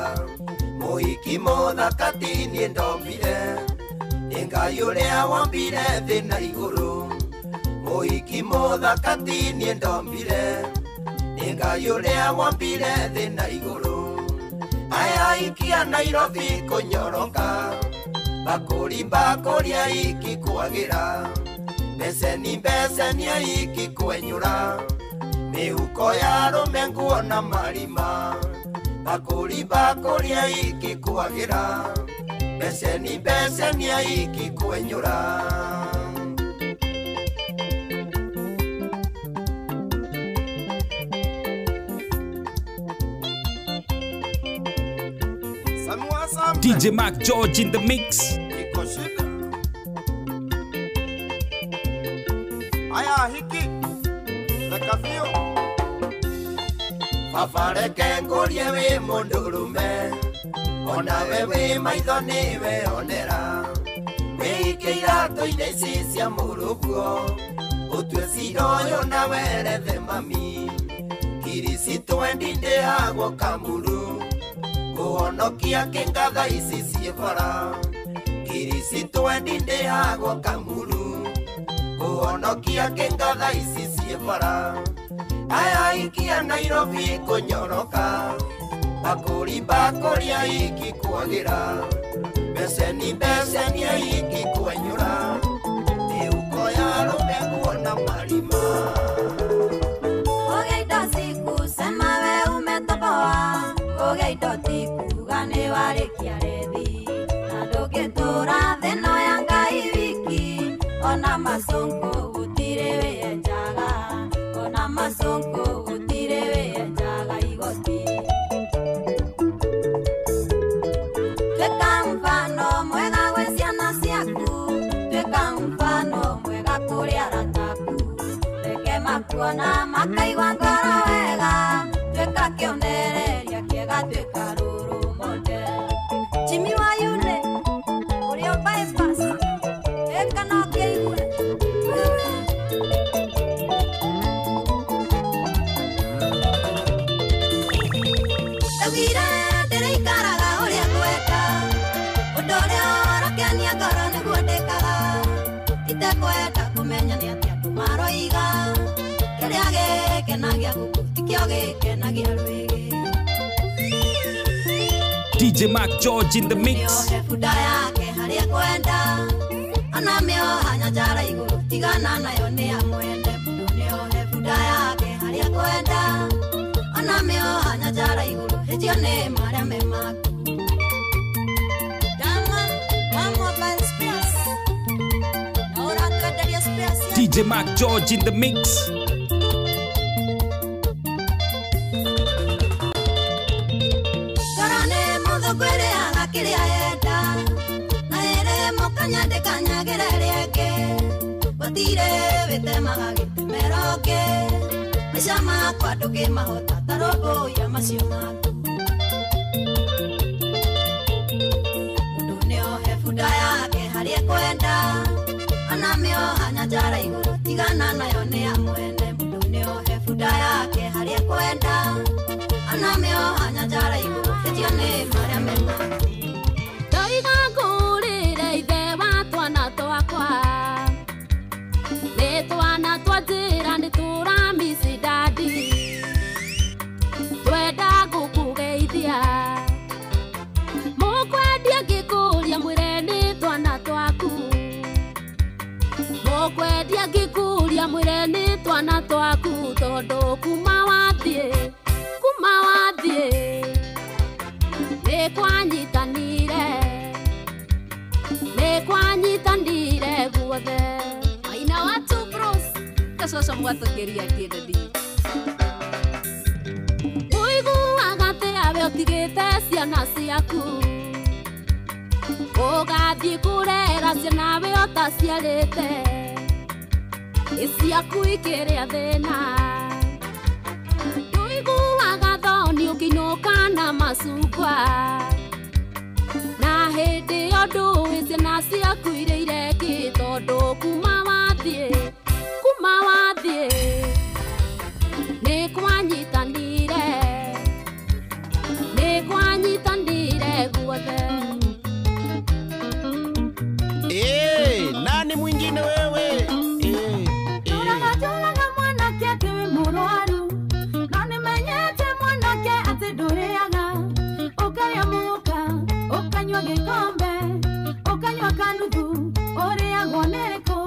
mũhiki mũthaka ti niĩ ndombire nĩ Ngai ũrĩa wombire thĩ na igũrũ mũhiki mũthaka ti niĩ ndombire nĩ Ngai ũrĩa wombire thĩ na igũrũ. Aya ikia Nairobi kũnyoroka bakũri bakũria ikikwagira mbeceni mbeceni ikikwenyũra mĩhuko ya arũme nguo na marima bakũri bakũria ikikwagira mbeceni mbeceni ikikwenyũra. DJ McGeorge in the mix. Iko shida. Aya hiki rekavio. Baba reke ngũrie wĩ mũndũrũme onawe wĩ maitho nĩwe onera wĩike iratũ-inĩ ici cia mũrũguo ũtue cira ũyũ na werethe mami kiricitwendi ndĩhagwo kamuru kũhonokia kĩngatha ici ciĩ bara kiricitwendi ndĩhagwo kamuru kũhonokia kĩngatha ici ciĩ bara. Aya ikia Nairobi kũnyoroka bakũri bakũria ikikwagira mbeceni mbeceni ikikwenyũra mĩhuko ya arũme nguo na marima. Kũgĩa indo cikusema we umetoboa kũgĩa indo tikuga nĩ warĩkia rethi na ndũngĩtũra thĩ ĩno ya Ngai wiki ona macũngũ gũtirĩ wĩenjaga ona macũngũ gũtirĩ wĩenjaga igoti. Tuĩka mfano mwega gwĩ ciana ciaku tuĩka mfano mwega kũrĩ arata aku reke makuona makaigua ngoro wega. maroiga kĩrĩa gĩkenagia ngũkũ tikĩo gĩkenagia rwĩgĩ. DJ Mark George in the mix. Nĩohe bunda yake harĩa kwenda ona mĩoha nyanjara igũrũ tigana nayo nĩ ya mwene. Mũndũ nĩohe bunda yake harĩa kwenda ona mĩoha nyanjara igũrũ hĩtio nĩ marĩa me maku. Dama wa mobile space na ũratwenderia space. DJ Mark George in the mix. Kĩrĩa enda na ĩrĩ mũkanya ndĩkanyagĩre rĩngĩ gũtirĩ wĩtemaga gĩtemero ngĩ maica makwa ndũngĩmahota ta rũmbũiya macio maku. Mũndũ nĩohe bunda yake harĩa ekwenda ona mĩoha nyanjara igũrũ tigana nayo nĩ ya mwene. Mũndũ nĩohe bunda yake harĩa ekwenda ona mĩoha nyanjara igũrũ ĩtio nĩ marĩa me maku. Ndoiga ngũrĩre ithe wa twana twakwa nĩ twana twa njĩra nĩ tũramisi dadi twenda gũkũgeithia mũkwendia ngĩkũria mwĩre nĩ twana twaku mũkwendia ngĩkũria mwĩre nĩ twana twaku tondũ kuma wathiĩ nĩ kwanyitanire nĩ kwanyitanire guothe. Maina wa two bros kacoco mwatũkĩria kĩndadi ũiguaga atĩ awe ũtigĩte ciana ciaku ũgathiĩ kũrera ciana we ũtaciarĩte ĩ ciaku ikĩrĩa thĩna ndũiguaga thoni ũkĩinũka na macungwa na hĩndĩ ĩyo ndũĩ ciana ciaku irĩire kĩ tondũ kuma wathiĩ nĩ kwanyitanire guothe. Nani mwingine wewe? Tũraga mwanake atĩ wĩ mũrwaru no nĩmenyete mwanake atĩ ndũrĩaga ũkarĩa mũka ũkanyua gĩkombe ũkanyua kanuthu ũrĩagwo nĩrĩkũ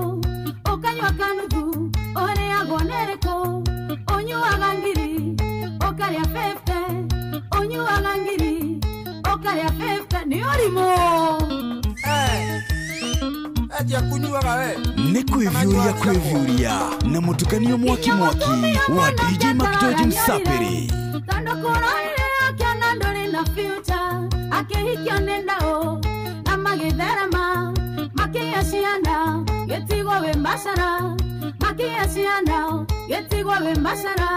ũkanyua kanuthu ũrĩagwo nĩrĩkũ ũnyuaga ngiri ũkarĩa 50 ũnyuaga ngiri ũkarĩa 50 nĩ ũrimũ. Nĩ kwĩviũria kwĩviũria na mũtukanio mwaki mwaki wa DJ Mark George Msapiri. Tondũ kũrorire akĩona ndũrĩ na future akĩhikio nĩ ndaũ na magĩtherema makĩgĩa ciana gĩtigwo wĩ macara makĩgĩa ciana gĩtigwo wĩ macara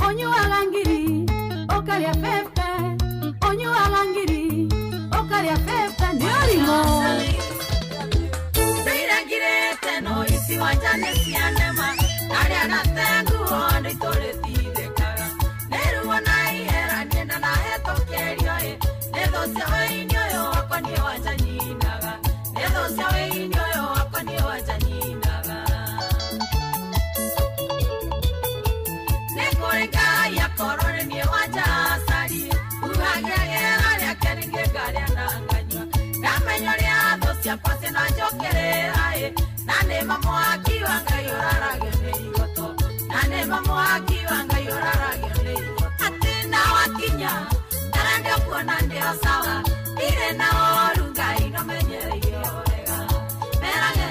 ũnyuaga ngiri ũkarĩa 50 ũnyuaga ngiri ũkarĩa 50 nĩ ũrimũ. No isi wanja nĩ cianema arĩa natenguo nĩtũrĩtindĩkaga nĩruo na ihera niĩ na hetũkĩrio ĩ nĩ thũ cia wĩini ũyũ wakwa niĩ wanja nyinaga nĩ thũ cia wĩini ũyũ wakwa niĩ wanja nyinaga nĩ kũrĩ Ngai akorwo nĩ niĩ wanja acari huhagia rĩera rĩake ningĩ ngarĩa na nganyua ngamenya ũrĩa thũ ciakwa cinanjũkĩrĩra ĩ na nĩ mamwaki wa Ngai ũraragio nĩ igoto na nĩ mamwaki wa Ngai ũraragio nĩ igoto atĩ na wakinya ndara ndĩokuona ndĩo sawa ndirĩ na ũru Ngai no menyereire wega merage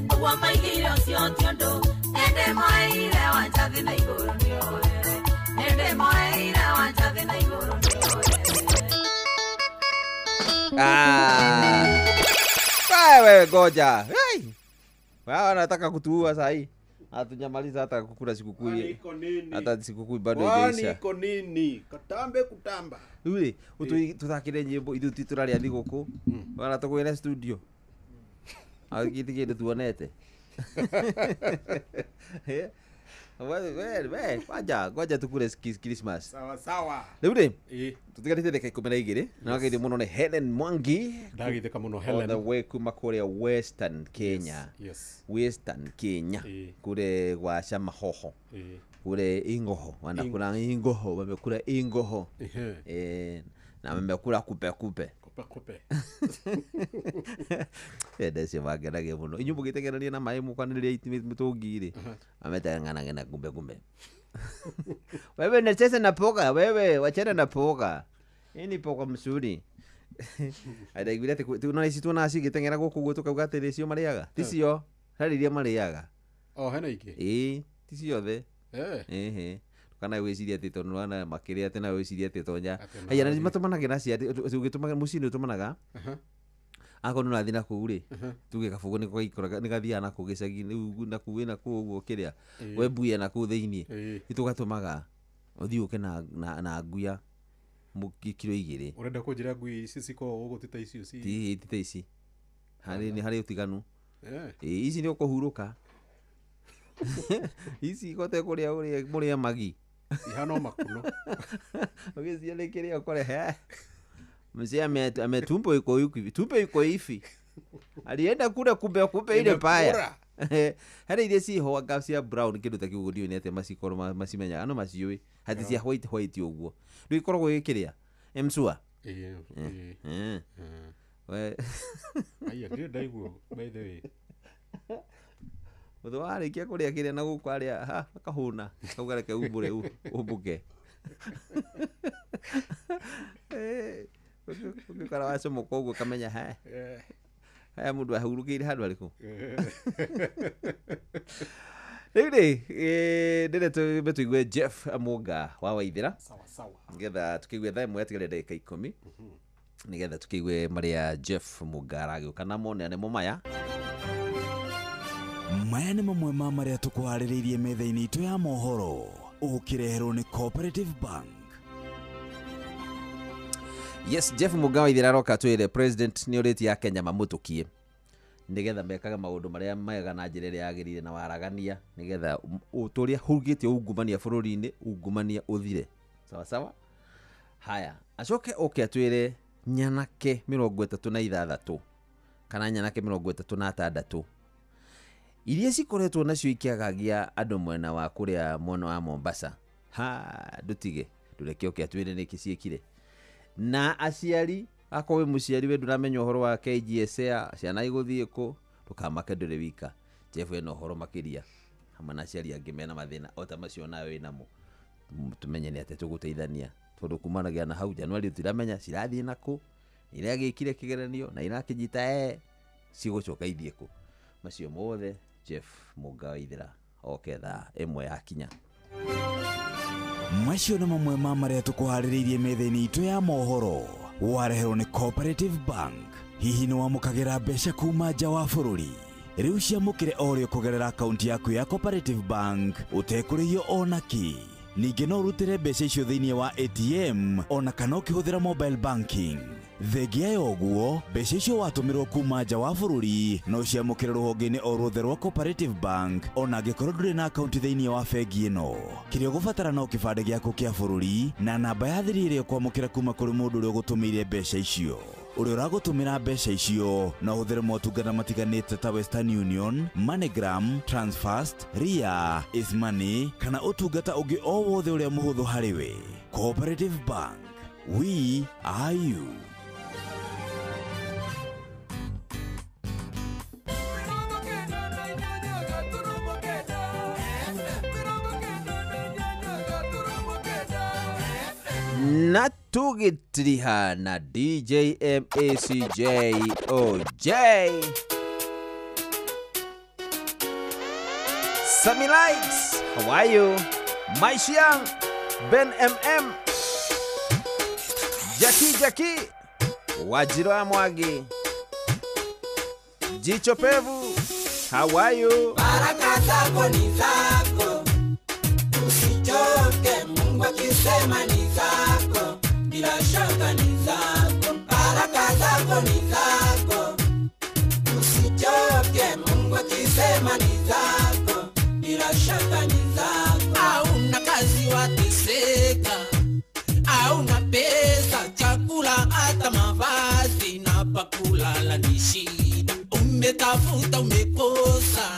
ũguo maigĩire ũcio ti ũndũ nĩndĩmoeire wanja thĩ na igũrũ nĩohere nĩndĩmoeire wanja thĩ na igũrũ nĩohere. Wewe goja. Hey. Wao wanataka kutuua saa hii. Hatujamaliza hata kukula sikukuu. Hata sikukuu bado haijaisha. Kwani iko nini? Katambe kutamba. Rĩu tuthakire nyĩmbo ithuĩ ti tũrarĩa thigũkũ. Wana tũkwĩre studio. Agĩti kĩndũ tuonete. We kwaja kwaja tukure Christmas. Sawa sawa. Rĩu rĩ tũtigarĩte ndagĩka 12 na wageithio mũno nĩ Helen Mwangi. Ndageithĩka mũno Helen. All the way kuma kũrĩa Western Kenya. Yes. Western Kenya. Kule gwa Shamahoho. Kule Ingoho, wanakula Ingoho, wamekula Ingoho. Na wamekula kupe kupe. Kupe kupe. Enda cio mangenagia mũno. Inyuĩ mũgĩteng'erania na maĩ mũkwanĩrĩria mĩtũngi rĩ, ameteng'anagia na kumbe kumbe. Wewe nacheza na poka, wewe wachana na poka. Hii ni poka mzuri. Ndaiguire atĩ no ici tuonaga cigĩteng'era gũkũ ũguo tũkauga atĩ nĩcio marĩaga. Ti cio, harĩ iria marĩaga. Oh, hena ingĩ? Ĩĩ, ti ciothe. Ĩhĩ. Ndũkanae gwĩciria atĩ tondũ nĩwona makĩrĩa atĩ nawe wĩcirie atĩ tonya. Haya, na matũmanagĩra acio atĩ ũgĩtũmaga mũciĩ nĩ ũtũmanaga. Akorwo nĩ ũrathiĩ nakũu rĩ, tuge kabũgũ nĩko gaikũraga nĩ gathiaga nakũu gĩcagi-inĩ rĩu nakũu wĩ nakũu ũguo kĩrĩa, we mbuya nakũu thĩiniĩ. Nĩ tũgatũmaga ũthiĩ ũke na nguya kiro 2. Ũrenda kũnjĩra ngui ici cikoragwo gũkũ ti ta icio ci? Ti ta ici. Harĩ nĩ harĩ ũtiganu. Ĩĩ, ici nĩ ũkũhurũka. Ici igote kũrĩa ũrĩa mũrĩa magi. Ihana o makuno. Ũgĩciria nĩ kĩrĩa ũkore he. Mzee ametumbo iko hivi, tumbo iko hivi. Alienda kule kumbe kumbe ile paya. Harĩ iria ciho anga cia brown kĩndũ ta kĩu ũguo ndiũĩ nĩ atĩa macikorwo macimenyaga no maciũĩ. Hati cia white white ũguo. Rĩu ikoragwo ĩ kĩrĩa? Msua. Ĩĩ. We. Aya ndirĩ ndaigua by the way. Mũthũ warĩkia kũrĩa kĩrĩa na gũkũ arĩa ha akahũna. Akauga reke umbũre ũmbũke. Ũngĩkora wacomoka ũguo ũkamenya he. Haya mũndũ ahurũkĩire handũ harĩkũ. Rĩu rĩ, ndĩrenda twambe tũigue Jeff Amunga wa Waithĩra. Sawa sawa. Nĩgetha tũkĩigue thaa 1 yatigarire ndagĩka 10. Nĩgetha tũkĩigue marĩa Jeff Munga aragĩũka namo na nĩmo maya. Maya nĩ mamwe ma marĩa tũkũharĩrĩirie metha-inĩ itũ ya mohoro ũkĩreherwo nĩ Cooperative Bank. Yes, Jeff Munga Waithĩra aroka twĩre president nĩ ũrĩtie Akenya mamũtũkie nĩgetha mekaga maũndũ marĩa mega na njĩra ĩrĩa yagĩrĩire na waragania nĩgetha ũtũrĩa hurugĩte ungumania bũrũri-inĩ ungumania ũthire. Sawa sawa. Haya, acoke oke atwĩre nyanake 36 kana nyanake 36 iria cikoretwo nacio ikĩagagia andũ mwena wa kũrĩa mwena wa Mombasa. Ha, ndũtige ndũreke oke atwĩre nĩkĩ ciĩkire. Na aciari akorwo wĩ mũciari we ndũramenya ũhoro wa KGSA ciana igũthiĩ kũ ndũkamake ndũrĩ wika. Jeff ena ũhoro makĩria hamwe na aciari angĩ mena mathĩna o ta macio nawe wĩnamo. Tũmenye nĩ atĩa tũgũteithania tondũ kumanagia na hau Januari tũtiramenya cirathiĩ nakũ, iragĩkire kĩgeranio na irakĩnyita cigũcoka ithiĩ kũ. Macio mothe Jeff Munga Waithĩra oke thaa 1 yakinya. Macio nĩ mamwe ma marĩa tũkũharĩrĩirie metha-inĩ itũ ya mohoro wareherwo nĩ Cooperative Bank. Hihi nĩ wamũkagĩra mbeca kuma nja wa bũrũri? Rĩu ciamũkĩre o rĩo kũgerera akaunti yaku ya Cooperative Bank ũtekũrĩhio ona kĩ. Ningĩ no ũrutĩre mbeca icio thĩinĩ wa ATM ona kana ũkĩhũthĩra mobile banking. Thengia ya ũguo, mbeca icio watũmĩrwo kuma nja wa bũrũri no ciamũkĩre rũhonge-inĩ o ruothe rwa Cooperative Bank ona angĩkorwo ndũrĩ na akaunti thĩinĩ wa bengi ĩno. Kĩrĩa ũgũbatara no kĩbandĩ gĩaku kĩa bũrũri na namba ya thiri ĩrĩa ũkwamũkĩra kuma kũrĩ mũndũ ũrĩa ũgũtũmĩire mbeca icio. Ũrĩa ũragũtũmĩra mbeca icio no ũhũthĩre motungata matiganĩte ta Western Union, MoneyGram, Transfast, Ria, Easymoney kana ũtungata ũngĩ o wothe ũrĩa mũhũthũ harĩ we. Cooperative Bank, we are you. Na tũgĩtiriha na DJ MACJOJ. Sammy Lights, how are you? Maishiang, Ben MM, Jackie Jackie, Wajiro Amwagi, Jicho Pevu, how are you? Baraka zako ni zako, usichoke, Mungu akisema ni zako, bila shaka ni zako. Baraka zako ni zako, usichoke, Mungu akisema ni zako, bila shaka ni zako. Kulala ni shida, umetafuta umekosa.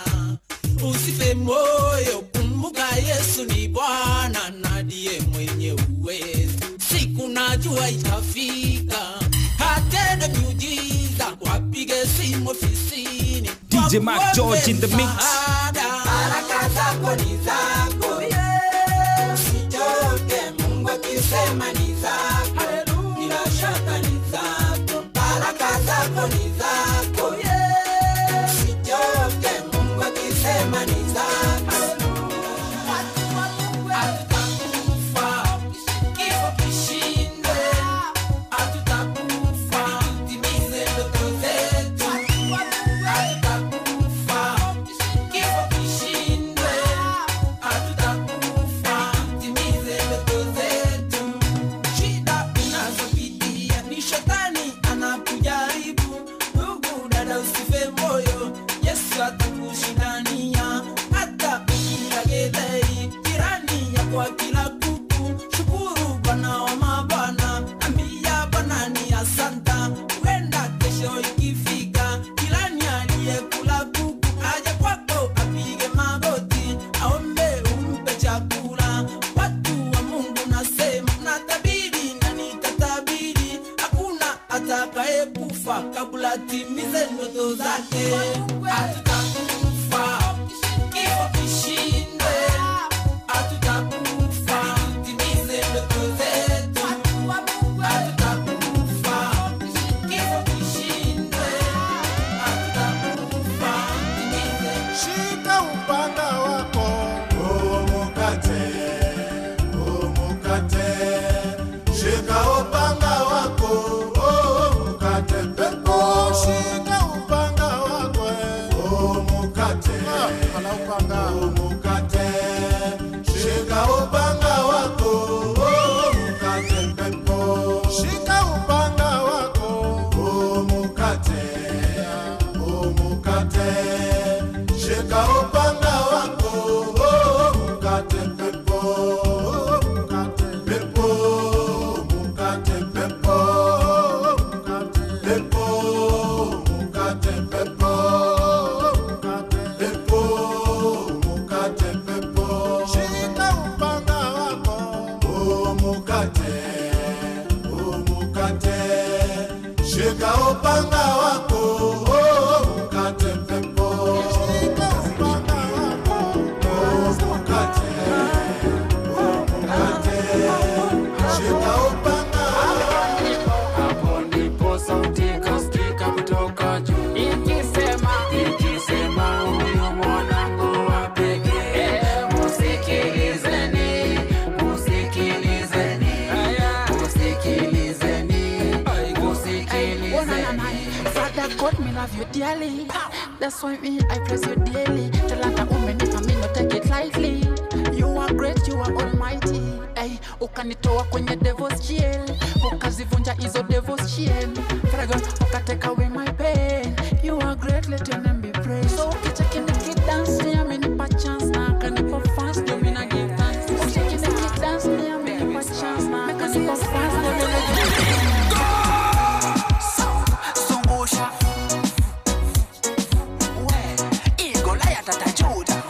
Usife moyo, kumbuka Yesu ni Bwana na ndiye mwenye uwezo. Siku najua itafika, atende miujiza, wapige simu ofisini. DJ Mark George in the mix. Baraka zako ni zako, usichoke, Mungu akisema ni zako, bila shaka ni zako. Baraka zako ni zako, usichoke, Mungu akisema ni zako. Hatutakufa, kifo kishindwe, hatutakufa, tutimize ndoto zetu. Hatutakufa, kifo kishindwe, hatutakufa, tutimize ndoto zetu. Shida unazopitia ni shetani anakujaribu. Ndugu dada, usife moyo, Yesu atakushindania. Hata ukila getheri, jirani yako akila kuku, shukuru Bwana wa mabwana, ambia Bwana ni asanta. Huenda kesho ikifika, jirani aliyekula kuku aje kwako apige magoti, aombe umpe chakula. Watu wa Mungu nasema, natabiri na nitatabiri, hakuna atakayekufa kabla atimize ndoto zake. Hatutakufa, kifo kishindwe, hatutakufa, tutimize ndoto zetu. Hatutakufa, kifo kishindwe, hatutakufa, tutimize. Shika upanga wako, umukate, umukate. Shika upanga wako, umukate pepo. Shika upanga wako, umukate, umukate. Shika upanga wako, umukate pepo. Shika upanga wako, umukate, umukate. Shika upanga wako, umukate pepo. Umukate pepo, umukate pepo. Umukate pepo, umukate pepo. Umukate pepo, umukate pepo. Shika upanga wako, umukate, umukate. Shika upanga wako, umukate pepo. Shika upanga wako, umukate, umukate. Shika upanga wako. Hapo ndipo sauti ikasikika kutoka juu ikisema, ikisema huyu mwanangu wa pekee, musikilizeni, musikilizeni, musikilizeni, musikilizeni. Father God, me love you dearly. That's why me, I praise you daily. Talanta umenipa, me no take it lightly. You are great, you are almighty. Ay, ukanitoa kwenye devil's jail, ukazivunja hizo devil's chain. Father God, ukatake away my pain. You are great, let your name be praised. So ukicheki nikidance, ni amenipa chance na akanipa fans, ndio mimi na give thanks. Ukicheki nikidance, ni amenipa chance na akanipa fans, ndio mimi na give thanks. Zungusha we Goliath atajuda.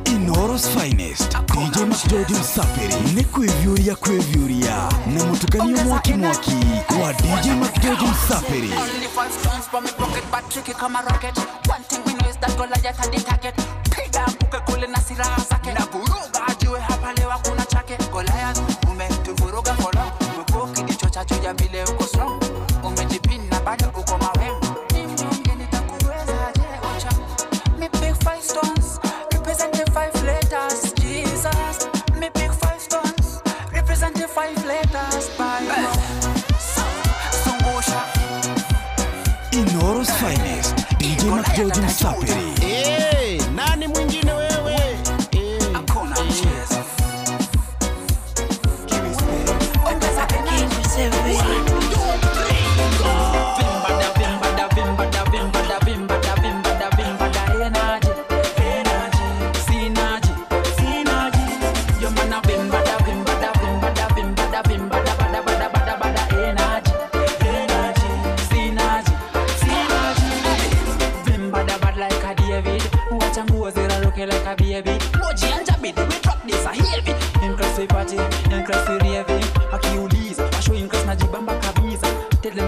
Inooro's finest DJ McGeorge Msafiri nĩ kwĩviũria kwĩviũria na mũtukanio mwaki mwaki wa DJ McGeorge Msafiri. Only 5 stones from my pocket, but tricky kama rocket. One thing we know is that Goliath had the target. Piga mbuke kule na silaha zake, na vuruga ajue hapa leo hakuna chake. Goliath umetuvuruga for long, umekuwa ukijichocha juu ya vile uko strong, umejipina bado uko mawe. Ni mnyonge nitakuweza je ocha. Me pick 5 stones, represent the 5 letters. Jesus, me pick 5 stones, represent the 5 letters. Bible. Zungusha Inooro's finest DJ McGeorge Msafiri. Eh, nani mwingine wewe? Hakuna mchezo. Energy,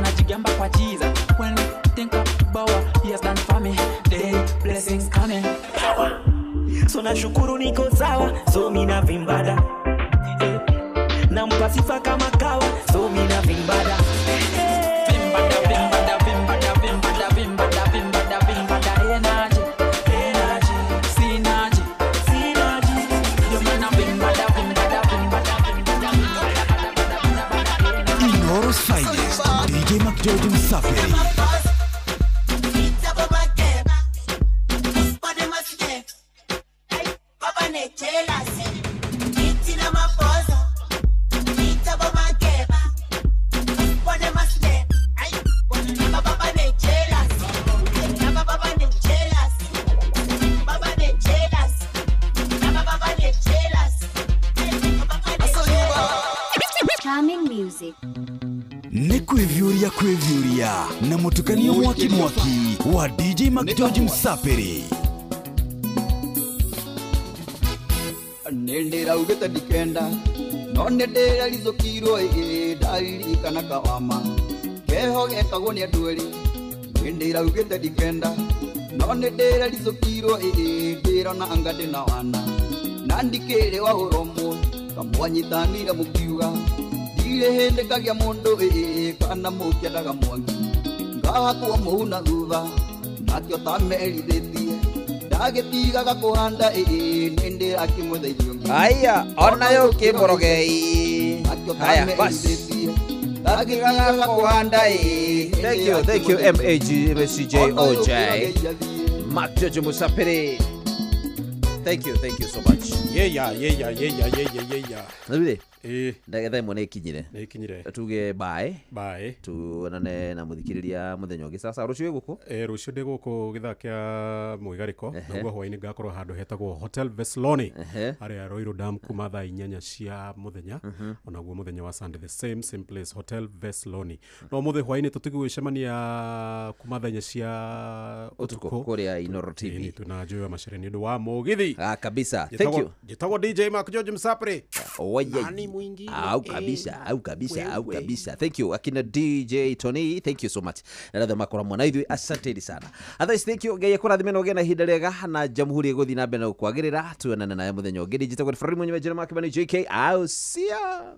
Najigamba kwa Jesus. When think about what he has done for me, daily blessings coming. Power. So nashukuru niko sawa, so mina vimbada. Nampa sifa kama kawa, so mina vimbada. Vimbada, vimbada, vimbada, vimbada, vimbada, vimbada, vimbada. Energy, energy, synergy, synergy. You mana vimbada, vimbada, vimbada, vimbada, vimbada. Inoro's finest, DJ McGeorge Msafiri. Kwĩvyũria na mũtukanio mwaki mwaki wa DJ McGeorge Msafiri. Nĩndĩraugĩte ndikenda no nĩndĩraricũkirwo ĩ ndaririkana kawama keho gekagwo nĩ andũ erĩ. Nĩndĩraugĩte ndikenda no nĩndĩraricũkirwo ĩ ndĩrona anga ndĩna wana na ndikĩrĩ wa ũromwe kamwanyitanire mũkiuga ndirĩ hĩndĩ kagĩa mũndũ ĩ kana mũkĩendaga mwangi ngahakwo mũhu na thutha nakĩo ta merithĩtie ndagĩtigaga kũhanda ĩ nĩndĩrakĩmwetha irio. Aya onayo kĩmborogei. Haya bas ndagĩtigaga kũhanda ĩ. Thank you, thank you MAG MCJOJ McGeorge Musafiri. Thank you, thank you so much. Yeah, yeah, yeah, yeah, yeah, yeah, yeah, yeah. Nabire. Eh. Ndagetha imwe nĩkinyire. Nĩkinyire. Tuge bye. Bye. Tuonane na muthikiriria muthenya ũngĩ. Sasa rũciũ gũkũ? Eh, rũciũ ndĩ gũkũ gĩthaa kĩa mwĩgarĩko. Naguo hwaĩ-inĩ ngakorwo handũ hetagwo Hotel Vesloni. Harĩa Ruiru Dam kuma thaa 8 cia mũthenya. Onaguo mũthenya wa Sunday the same place Hotel Vesloni. No mũthĩ hwaĩ-inĩ tũtigũgĩcemania kuma thaa 4 cia ũtukũ kũrĩa Inoro TV. Tunajua masherehe nĩ ũndũ wa mũgithi. Ah, kabisa. Thank you. Njĩtagwo DJ McGeorge Msafiri. Oye. Au kabisa, au kabisa, au kabisa. Thank you akina DJ Tony, thank you so much. Na rathe makora mwana ithuĩ, asanteni sana. Otherwise thank you. Ngai akũrathime na ũgĩe na ihinda rĩega na jamhuri ĩgũthiĩ na mbere na gũkwagĩrĩra. Tuonane naye mũthenya ũngĩ. Njĩtagwo Fred Mwenyewe, Jeremiah Kibani JK. Au see ya.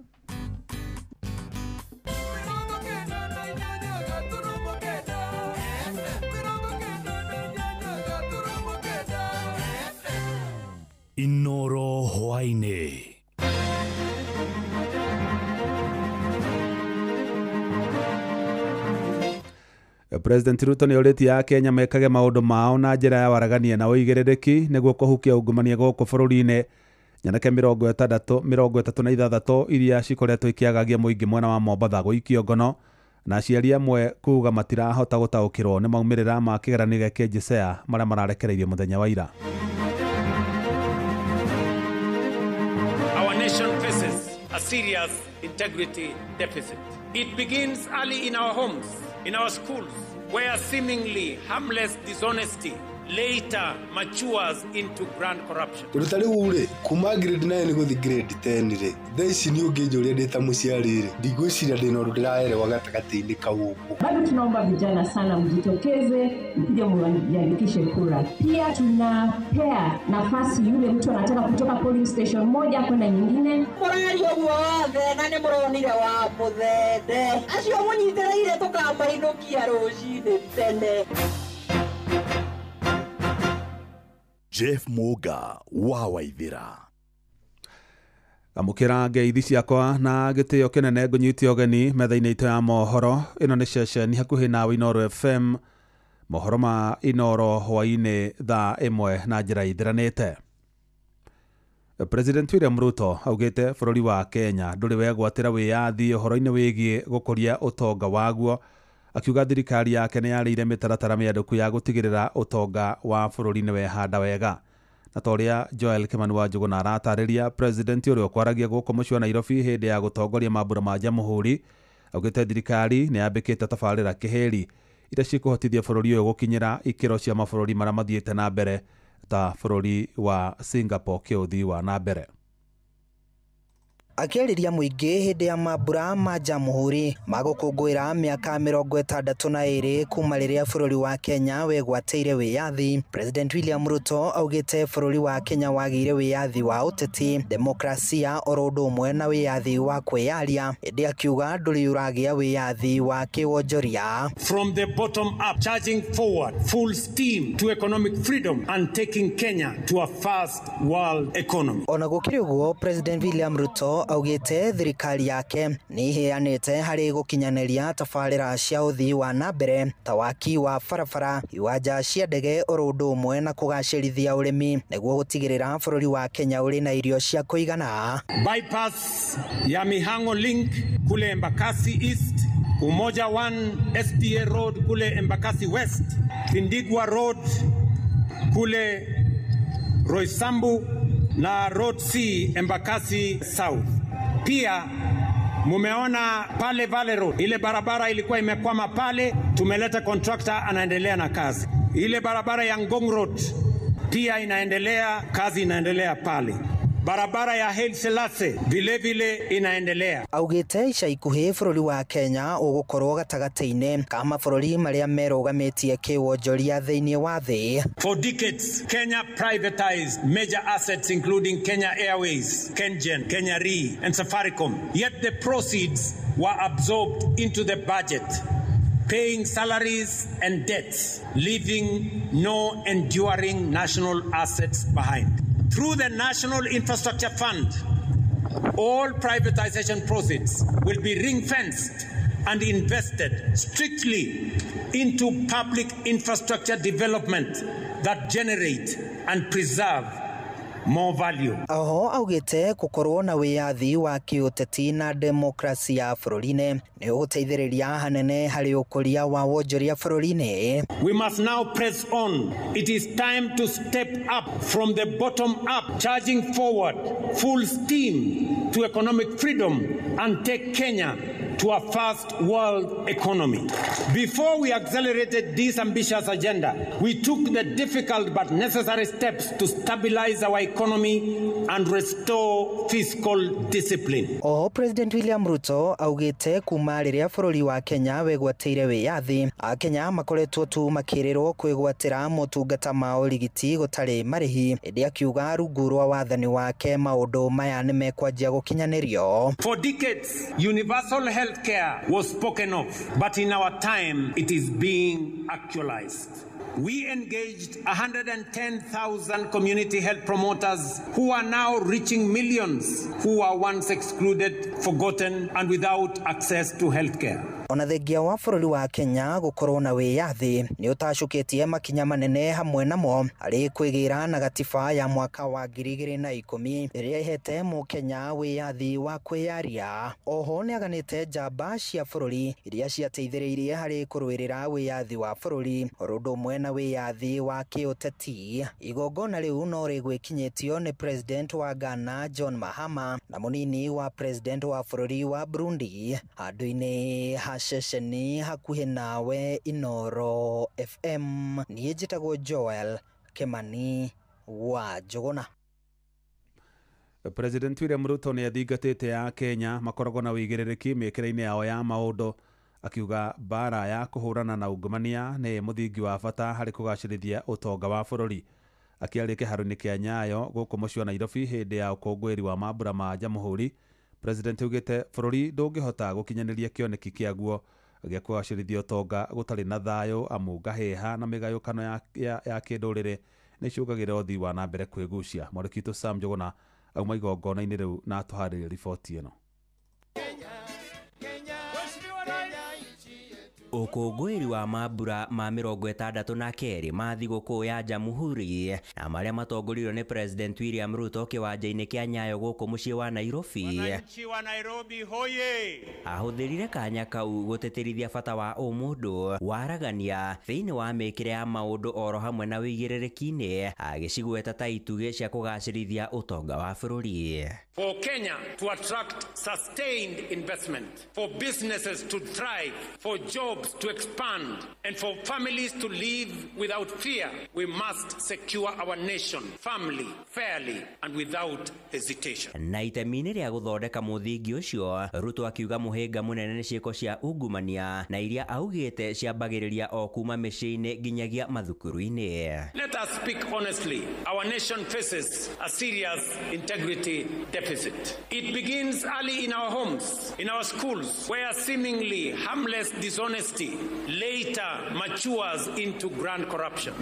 Inoro hwaĩ-inĩ. President Ruto nĩ orĩtie Akenya mekage maũndũ mao na njĩra ya waragania na ũigĩrĩrĩki nĩguo kũhukia ungumania gũkũ bũrũri-inĩ. Nyanake 36 iria cikoretwo ikĩagagia mũingĩ mwena wa Mombatha gũikio ngono na aciari amwe kuga matirahota gũtaũkĩrwo nĩ maumĩrĩra ma kĩgeranio gĩa KJSEA marĩa mararekereirio mũthenya wa ira. Our nation faces a serious integrity deficit. It begins early in our homes, in our schools, where seemingly harmless dishonesty later matures into grand corruption. Tondũ ta rĩu rĩ, kuma grade 9 gũthiĩ grade 10 rĩ, thaa ici niĩ ũngĩnjũria ndĩ ta mũciari rĩ, ndigwĩciria ndĩna ũndũ ndĩraerewa gatagatĩ-inĩ kau ũguo. Bado tunaomba vijana sana mjitokeze, mkuje mjiandikishe kura. Pia tunapea nafasi yule mtu anataka kutoka polling station moja kwenda nyingine. Mũraria ũguo wothe na nĩ mũronire wa mũthende. Acio mũnyitĩrĩire tũkamainũkia rũcinĩ tene. Jeff Muga wa Waithira. Amũkĩra ngeithi ciakwa na gĩtĩo kĩnene ngũnyite ũgeni metha-inĩ itũ ya mohoro. Ĩno nĩ ceceni hakuhĩ nawe Inoro FM. Mohoro ma Inoro hwaĩ-inĩ thaa 1 na njĩra ithiranĩte. President William Ruto augĩte bũrũri wa Kenya ndũrĩ wegwatĩra wĩyathi ũhoro-inĩ wĩgiĩ gũkũria ũtonga waguo, akiuga thirikari yake nĩ yarĩire mĩtaratara mĩandĩku ya gũtigĩrĩra ũtonga wa bũrũri nĩ wehanda wega. Na ta ũrĩa Joel Kimani wa Njũgũna aratarĩria, president ũrĩa ũkwaragia gũkũ mũciĩ wa Nairobi hĩndĩ ya gũtongoria mambura ma Jamhuri augĩte thirikari nĩ yambĩkĩte tabarĩra kĩhĩri iria cikũhotithia bũrũri ũyũ gũkinyĩra ikĩro cia mabũrũri marĩa mathiĩte na mbere ta bũrũri wa Singapore kĩũthii wa na mbere. Akĩarĩria mũingĩ hĩndĩ ya mambura ma Jamhuri ma gũkũngũĩra mĩaka 62 kuma rĩrĩa bũrũri wa Kenya wegwatĩire wĩyathi, President William Ruto augĩte bũrũri wa Kenya wagĩire wĩyathi wa ũteti, demokrasia oro ũndũ ũmwe na wĩyathi wa kwĩyaria, ĩndĩ akiuga ndũrĩ ũragĩa wĩyathi wa kĩwonjoria. From the bottom up, charging forward full steam to economic freedom and taking Kenya to a first world economy. Ona gũkĩrĩ ũguo, President William Ruto augĩte thirikari yake nĩ ĩheanĩte harĩ gũkinyanĩria tabarĩra cia ũthii wa na mbere ta waki wa barabara, iwanja cia ndege oro ũndũ ũmwe na kũgacĩrithia ũrĩmi nĩguo gũtigĩrĩra bũrũri wa Kenya ũrĩ na irio cia kũigana. Bypass ya Mihango Link kule Embakasi East, Umoja 1 SDA Road kule Embakasi West, Tindigwa Road kule Roysambu na Road C Embakasi South. Pia mumeona pale Valley Road, ile barabara ilikuwa imekwama pale, tumeleta contractor anaendelea na kazi. Ile barabara ya Ngong Road pia inaendelea, kazi inaendelea pale. Barabara ya Haile Selassie vile vile inaendelea. Augĩte ica ikuhĩ bũrũri wa Kenya ũgũkorwo gatagatĩ-inĩ ka mabũrũri marĩa merũgamĩtie kĩwonjoria thĩinĩ wa thĩ. For decades, Kenya privatized major assets including Kenya Airways, KenGen, Kenya Re and Safaricom. Yet the proceeds were absorbed into the budget, paying salaries and debts, leaving no enduring national assets behind. Through the National Infrastructure Fund, all privatization proceeds will be ring-fenced and invested strictly into public infrastructure development that generate and preserve more value. Oho augĩte gũkorwo na wĩyathi wa kĩũteti na demokrasia bũrũri-inĩ nĩ ũgũteithĩrĩria hanene harĩ ũkũria wa wonjoria bũrũri-inĩ. We must now press on. It is time to step up from the bottom up, charging forward full steam to economic freedom and take Kenya to a first world economy. Before we accelerated this ambitious agenda, we took the difficult but necessary steps to stabilize our economy and restore fiscal discipline. Oho President William Ruto augĩte kuma rĩrĩa bũrũri wa Kenya wegwatĩire wĩyathi, Akenya makoretwo tu makĩrĩrwo kwĩgwatĩra motungata ma ũrigiti gũtarĩ marĩhi, ĩndĩ akiuga rungu rwa wathani wake maũndũ maya nĩmekwanjia gũkinyanĩrio. For decades, universal health care was spoken of, but in our time it is being actualized. We engaged 110,000 community health promoters who are now reaching millions who were once excluded, forgotten, and without access to healthcare. Ona thengia wa bũrũri wa Kenya gũkorwo na wĩyathi nĩ ũtacũkĩtie makinya manene hamwe namo harĩ kwĩgĩra na gatiba ya mwaka wa 2010 ĩrĩa ĩhete mũkenya wĩyathi wa kwĩyaria. Oho nĩaganĩte njamba cia bũrũri iria ciateithĩrĩirie harĩ kũrũĩrĩra wĩyathi wa bũrũri oro ũndũ ũmwe na wĩyathi wa kĩũteti. Igongona rĩu no rĩgwĩkinyĩtio nĩ President wa Ghana John Mahama na mũnini wa President wa bũrũri wa Burundi handũ-inĩ ha ceceni hakuhĩ nawe Inoro FM. Niĩ njĩtagwo Joel Kimani wa Njũgũna. President William Ruto nĩ athingatĩte ya Kenya makoragwo na wĩigĩrĩrĩki mĩkĩre-inĩ yao ya maũndũ, akiuga mbara ya kũhũrana na ungumania nĩ mũthingi wa bata harĩ kũgacĩrithia ũtonga wa bũrũri. Akĩaria kĩharo-inĩ kĩa Nyayo gũkũ mũciĩ wa Nairobi hĩndĩ ya ũkũngũĩri wa mambura ma Jamhuri, President augĩte bũrũri ndũngĩhota gũkinyanĩria kĩoneki kĩaguo gĩa kũgacĩrithia ũtonga gũtarĩ na thayũ, amu ngahĩha na mĩgayũkano ya kĩndũrĩrĩ nĩicũngagĩra ũthii wa na mbere kwĩgucia. Mwandĩki witũ Sam Njũgũna auma igongona-inĩ rĩu na atũharĩrie riboti ĩno. Ũkũngũĩri wa mambura ma 62 ma thigũkũ ya Jamhuri na marĩa matongoririo nĩ President William Ruto kĩwanja-inĩ kĩa Nyayo gũkũ mũciĩ wa Nairobi. Wananchi wa Nairobi hoye! Ahũthĩrire kanya kau gũtĩtĩrithia bata wa ũmũndũ, waragania thĩinĩ wa mĩkĩre ya maũndũ oro hamwe na wĩigĩrĩrĩki-inĩ, agĩcigweta ta itugĩ cia kũgacĩrithia ũtonga wa bũrũri. For Kenya to attract sustained investment, for businesses to thrive, for jobs jobs to expand, and for families to live without fear, we must secure our nation firmly, fairly, and without hesitation. Na itemi-inĩ rĩa gũthondeka mũthingi ũcio, Ruto akiuga mũhĩnga mũnene nĩ ciĩko cia ungumania na iria augĩte ciambagĩrĩria o kuma mĩciĩ-inĩ nginyagia mathukuru-inĩ. Let us speak honestly. Our nation faces a serious integrity deficit. It begins early in our homes, in our schools, where seemingly harmless dishonesty later matures into grand corruption.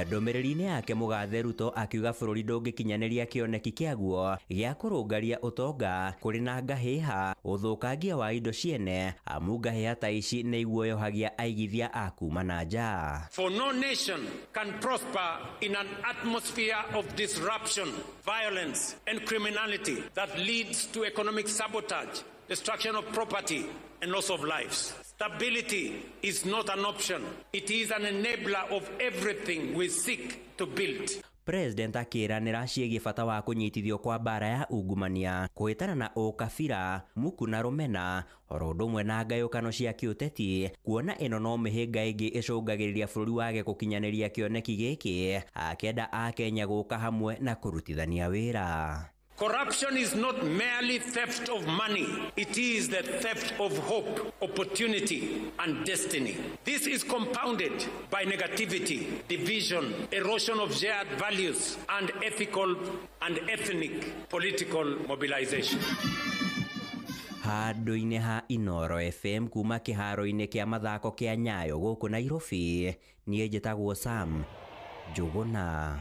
Ndũmĩrĩri-inĩ yake mũgathe Ruto akiuga bũrũri ndũngĩkinyanĩria kĩoneki kĩaguo gĩa kũrũngaria ũtonga kũrĩ na ngahĩha, ũthũkangia wa indo ciene, amu ngahĩha ta ici nĩ iguoyohagia aigithia a kuma na nja. For no nation can prosper in an atmosphere of disruption, violence, and criminality that leads to economic sabotage, destruction of property, and loss of lives. Stability is not an option. It is an enabler of everything we seek to build. President akĩranĩra ciĩgiĩ bata wa kũnyitithio kwa mbara ya ungumania, kũhĩtana na ũkabira, muku na rũmena, oro ũndũ ũmwe na ngayũkano cia kĩũteti, kuona ĩno no mĩhĩnga ĩngĩ ĩcũngagĩrĩria bũrũri wage gũkinyanĩria kĩoneki gĩkĩ, akĩenda Akenya gũka hamwe na kũrutithania wĩra. Corruption is not merely theft of money. It is the theft of hope, opportunity, and destiny. This is compounded by negativity, division, erosion of shared values, and ethical and ethnic political mobilization. Handũ-inĩ ha Inoro FM kuma kĩharo-inĩ kĩa mathako kĩa Nyayo gũkũ Nairobi, niĩ njĩtagwo Sam Njũgũna.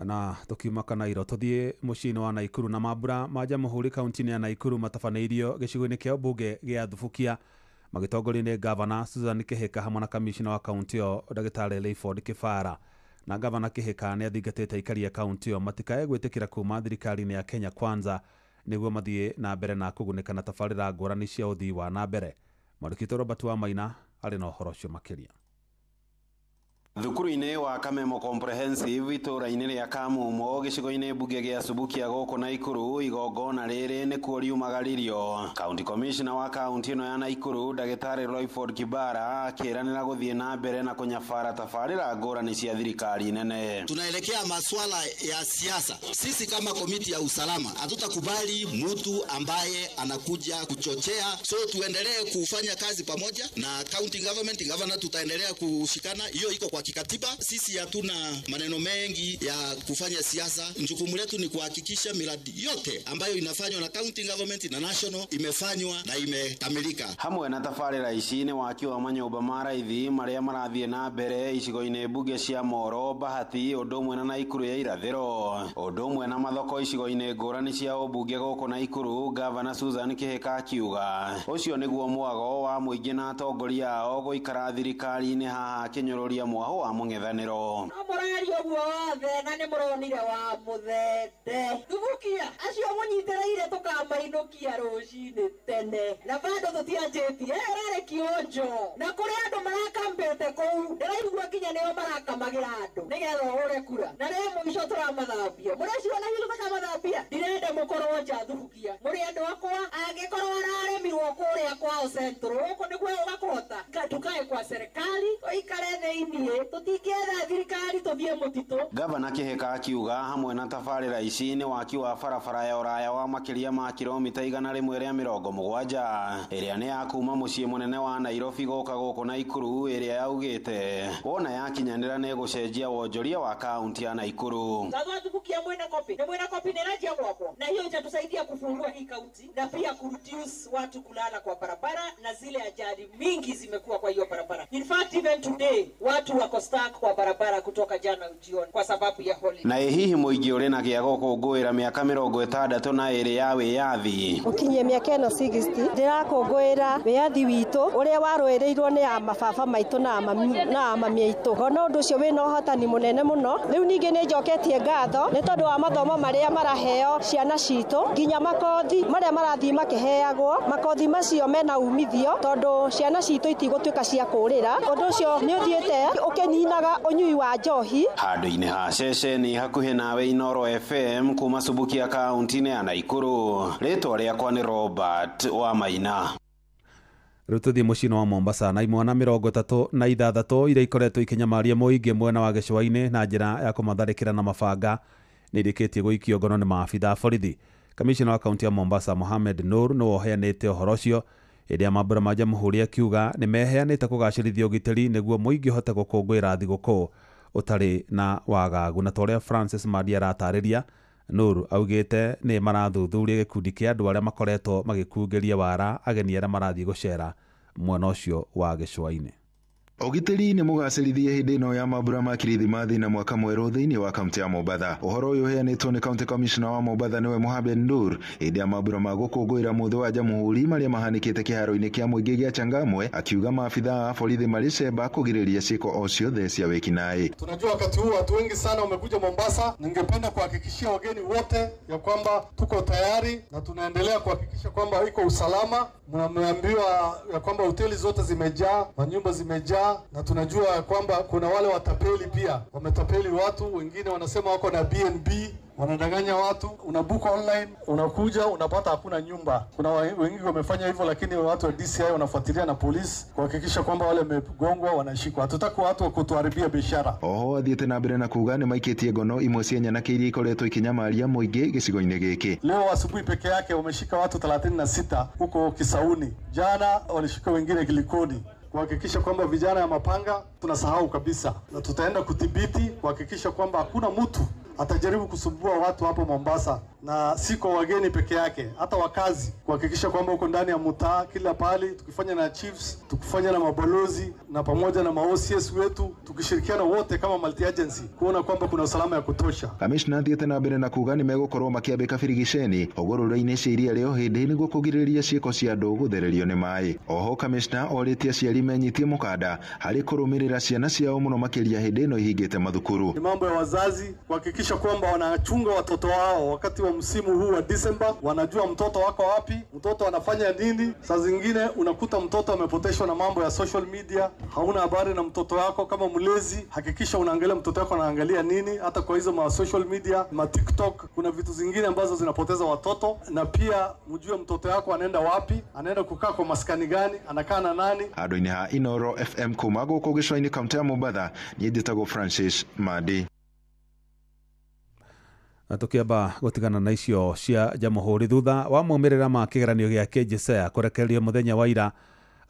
Na tukiuma Kanairo tuthie muciĩ-inĩ wa Naikuru na mambura ma Jamhuri kaunti-inĩ ya Naikuru matabanĩirio gĩcigo-inĩ kĩa ũmbunge gĩa Thubukia magĩtongorio nĩ Gavana Susan Kihika hamwe na kamishina wa kaunti ĩyo ndagĩtarĩ Rayford Kibara. Na Gavana Kihika nĩ athingatĩte aikari a kaunti ĩyo matikae gwĩtĩkĩra kuma thirikari-inĩ ya Kenya Kwanza nĩguo mathiĩ na mbere na kũgunĩka na tabarĩra ngũrani cia ũthii wa na mbere. Mwandĩki witũ Robert Wamaina arĩ na ũhoro ũcio makĩria. Thukuru-inĩ wa Kamemo Comprehensive itũũra-inĩ rĩa Kamumo gĩcigo-inĩ mbunge gĩa Subukia gũkũ Naikuru, igongona rĩrĩ nĩkuo riumagaririo. County Commissioner wa kaunti ĩno ya Naikuru ndagĩtarĩ Royford Kibara akĩranĩra gũthiĩ na mbere na kũnyabara tabarĩra ngũrani cia thirikari nene. Tunaelekea masuala ya siasa. Sisi kama komiti ya usalama hatutakubali mtu ambaye anakuja kuchochea, so tuendelee kufanya kazi pamoja na county government, governor tutaendelea kushikana, hiyo iko kwa kikatiba. Sisi hatuna maneno mengi ya kufanya siasa. Jukumu letu ni kuhakikisha miradi yote ambayo inafanywa na county government na national imefanywa na imekamilika. Hamwe na tabarĩra ici nĩ waki wa manyũmba ma raithi marĩa marathiĩ na mbere icigo-inĩ mbunge cia Moro, Bahati, ũndũ ũmwe na Naikuru ya irathĩro, ũndũ ũmwe na mathoko icigo-inĩ ngũrani cia ũmbunge gũkũ Naikuru. Gavana Susan Kihika akiuga ũcio nĩguo mwago wa mũingĩ na atongoria ao gũikara thirikari-inĩ haha akĩnyũrũria mwaho wa mũng'ethanĩro. No mũraria ũguo wothe na nĩ mũronire wa mũthende. Thubukia acio mũnyitĩrĩire tũkamainũkia rũcinĩ tene na bado tũtianjĩtie ĩrarĩ kĩonjo na kũrĩ andũ marakambĩte kũu ndĩraigua nginya nĩo marakamagĩra andũ nĩgetha ũhũre kura na rĩ mũico tũramathambia mũreciona hihi tũkamathambia. Ndirenda mũkorwo nja Thubukia, mũrĩ andũ akwa, angĩkorwo araremirwo kũrĩa kwao Central gũkũ nĩguo ũgakũhota tukae kwa serikali tũikare thĩiniĩ tũtingĩetha thirikari tũthiĩ mũtitũ. Gavana Kihika akiuga hamwe na tabarĩra ici nĩ waki wa barabara ya ũraya wa makĩria ma kilomita 170 ĩrĩa nĩ ya kuma mũciĩ mũnene wa Nairobi gũka gũkũ Naikuru, ĩrĩa yaugĩte wona yakinyanĩra nĩ gũcenjia wonjoria wa kaunti ya Naikuru. Sasa Thubukia mwena kopi na mwena kopi ni rajia mwako, na hiyo itatusaidia kufungua hii kaunti na pia kureduce watu kulala kwa barabara na zile ajali mingi zimekuwa kwa hiyo barabara. In fact even today watu wako stuck kwa barabara kutoka jana jioni kwa sababu ya holiday. Na hihi mũingĩ ũrĩ na gĩa gũkũngũĩra mĩaka 62 ya wĩyathi ũkinyie mĩaka ĩno 60 ndĩrakũngũĩra wĩyathi witũ ũrĩa warũĩrĩirwo nĩ a mababa maitũ na amami aitũ. Ngona ũndũ ũcio wĩna ũhotani mũnene mũno. Rĩu ningĩ nĩ njoketie ngatho nĩ tondũ wa mathomo marĩa maraheo ciana citũ nginya makothi marĩa marathiĩ makĩheagwo. Makothi macio mena umithio tondũ ciana citũ itigũtuĩka cia kũrĩra. Ũndũ ũcio nĩ ũthiĩte ũkĩninaga ũnyui wa njohi. Handũ-inĩ ha ceceni hakuhĩ nawe Inoro FM kuma Subukia kaunti-inĩ ya Naikuru, rĩtwa rĩakwa nĩ Robert wa Maina. Rĩu tũthiĩ mũciĩ-inĩ wa Mombasa na imwana 36 iria ikoretwo ikĩnyamaria mũingĩ mwena wa gĩcũa-inĩ na njĩra ya kũmatharĩkĩra na mabanga nĩ irĩkĩtie gũikio ngono nĩ maabitha a borithi. Kamishna wa kaunti ya Mombasa Mohamed Nur nĩwe ũheanĩte ũhoro ũcio hĩndĩ ya mambũra ma Jamhuri, akiuga nĩ meheanĩte kũgacĩrithia ũgitĩri nĩguo mũingĩ ũhote gũkũngũĩra thigũkũ ũtarĩ na wagagu. Na ta ũrĩa Francis Madi aratarĩria, Nur augĩte nĩ marathuthuria gĩkundi kĩa andũ arĩa makoretwo magĩkungĩria wara ageni arĩa marathiĩ gũcera mwena ũcio wa gĩcũa-inĩ. Ũgitĩri nĩ mũgacĩrithie hĩndĩ ĩno ya mambura ma Kirithimathi na mwaka mwerũ thĩinĩ wa kaunti ya Mombatha. Ũhoro ũyũ ũheanĩtwo nĩ County Commissioner wa Mombatha nĩwe Mohamed Nur hĩndĩ ya mambura ma gũkũngũĩra mũthĩ wa Jamhuri marĩa mahanĩkĩte kĩharo-inĩ kĩa mũingĩ gĩa Changamwe, akiuga maabitha a borithi marĩ cemba kũgirĩrĩria ciĩko o ciothe cia wĩkinaĩ. Tunajua wakati huu watu wengi sana wamekuja Mombasa. Ningependa kuhakikishia wageni wote ya kwamba tuko tayari na tunaendelea kuhakikisha kwamba iko usalama. Mnaambiwa ya kwamba hoteli zote zimejaa, manyumba zimejaa, na tunajua ya kwamba kuna wale watapeli pia wametapeli watu. Wengine wanasema wako na BNB, wanadanganya watu. Unabook online, unakuja unapata hakuna nyumba. Kuna wengi wamefanya hivyo, lakini watu wa DCI wanafuatilia na polisi kuhakikisha kwamba wale wamegongwa wanashikwa. Hatutaki watu wa kutuharibia biashara. Oho athiĩte na mbere na kuga nĩ maikĩtie ngono imwe cia nyanake iria ikoretwo ikinyamaria mũingĩ gĩcigo-inĩ gĩkĩ. Leo asubuhi peke yake wameshika watu 36 huko Kisauni. Jana walishika wengine Kilikoni. Kuhakikisha kwamba vijana ya mapanga tunasahau kabisa, na tutaenda kudhibiti kuhakikisha kwamba hakuna mtu atajaribu kusumbua watu hapo Mombasa, na si kwa wageni peke yake, hata wakazi, kuhakikisha kwamba huko ndani ya mtaa kila pahali, tukifanya na chiefs, tukifanya na mabalozi na pamoja na ma-OCS wetu, tukishirikiana wote kama multi agency kuona kwamba kuna usalama ya kutosha. Kamishna athiĩte na mbere na kuga nĩ megũkorwo makĩambĩka birigiceni hũgũrũrũ-inĩ cia iria rĩo hĩndĩ nĩguo kũgirĩrĩria ciĩko cia andũ gũthererio nĩ maĩ. Oho kamishna orĩtie aciari menyitie mũkanda harĩ kũrũmĩrĩra ciana ciao mũno makĩria hĩndĩ ĩno ihingĩte mathukuru. Ni mambo ya wazazi kuhakikisha kwamba wanachunga watoto wao wakati wa msimu huu wa Disemba, wanajua mtoto wako wapi, mtoto anafanya nini. Saa zingine unakuta mtoto amepoteshwa na mambo ya social media, hauna habari na mtoto wako. Kama mlezi, hakikisha unaangalia mtoto wako anaangalia nini, hata kwa hizo ma social media, ma TikTok, kuna vitu zingine ambazo zinapoteza watoto. Na pia mjue mtoto wako anaenda wapi, anaenda kukaa kwa maskani gani, anakaa na nani. Handũ-inĩ ha Inoro FM kuma gũkũ gĩcũa-inĩ kaunti ya Mombatha, niĩ njĩtagwo Francis Madi. Na tukiamba gutigana na icio cia Jamhuri thutha wa maumĩrĩra ma kĩgeranio gĩa KJSEA kũrekererio mũthenya wa ira,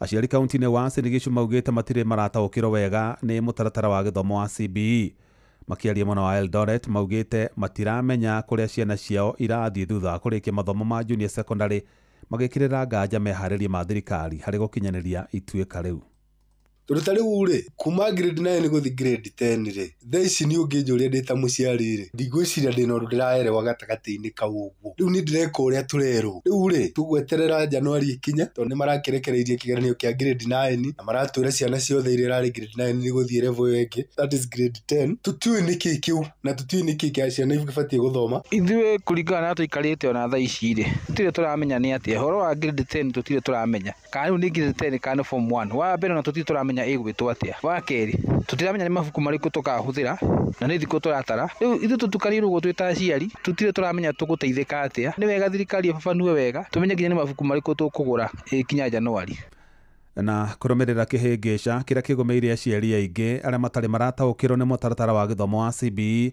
aciari kaunti-inĩ wa Uasin Gishu maugĩte matirĩ marataũkĩrwo wega nĩ mũtaratara wa gĩthomo wa CBE. Makĩaria mwena wa Eldoret maugĩte matiramenya kũrĩa ciana ciao irathiĩ thutha wa kũrĩkia mathomo ma junior secondary, magĩkĩrĩra nganja meharĩria ma thirikari harĩ gũkinyanĩria ituĩka rĩu. Tondũ ta rĩu rĩ, kuma grade 9 gũthiĩ grade 10 rĩ, thaa ici niĩ ũngĩnjũria ndĩ ta mũciari rĩ, ndigwĩciria ndĩna ũndũ ndĩraerewa gatagatĩ-inĩ kau ũguo. Rĩu niĩ ndĩreka ũrĩa tũrerwo. Rĩu rĩ, tũgweterera Januari ĩkinye, tondũ nĩ marakĩrekereirie kĩgeranio kĩa grade 9 na maratwĩra ciana ciothe iria irarĩ grade 9 nĩ gũthiĩ level ĩyo ĩngĩ, that is grade 10. Tũtiũĩ nĩkĩ kĩu na tũtiũĩ nĩkĩ kĩa ciana ibatiĩ gũthoma. Ithuĩ kũringana na tũikarĩte ona thaa ici rĩ, tũtirĩ tũramenya nĩ atĩa ũhoro wa grade 10, tũtirĩ tũramenya kana rĩu nĩ grade 10 kana nĩ form 1. Wa mbere ona tũtirĩ tũramenya ĩgwĩtwo atĩa. Wa kerĩ tũtiramenya nĩ mabuku marĩkũ tũkahũthĩra na nĩ thikũ tũratara. Rĩu ithuĩ tũtukanĩirwo ũguo twĩ ta aciari, tũtirĩ tũramenya tũgũteithĩka atĩa. Nĩ wega thirikari ĩbabanue wega tũmenye nginya nĩ mabuku marĩkũ tũkũgũra ĩkinya Januari. Na kũrũmĩrĩra kĩhĩngĩca kĩrĩa kĩgũmĩire aciari aingĩ arĩa matarĩ marataũkĩrwo nĩ mũtaratara wa gĩthomo wa CBE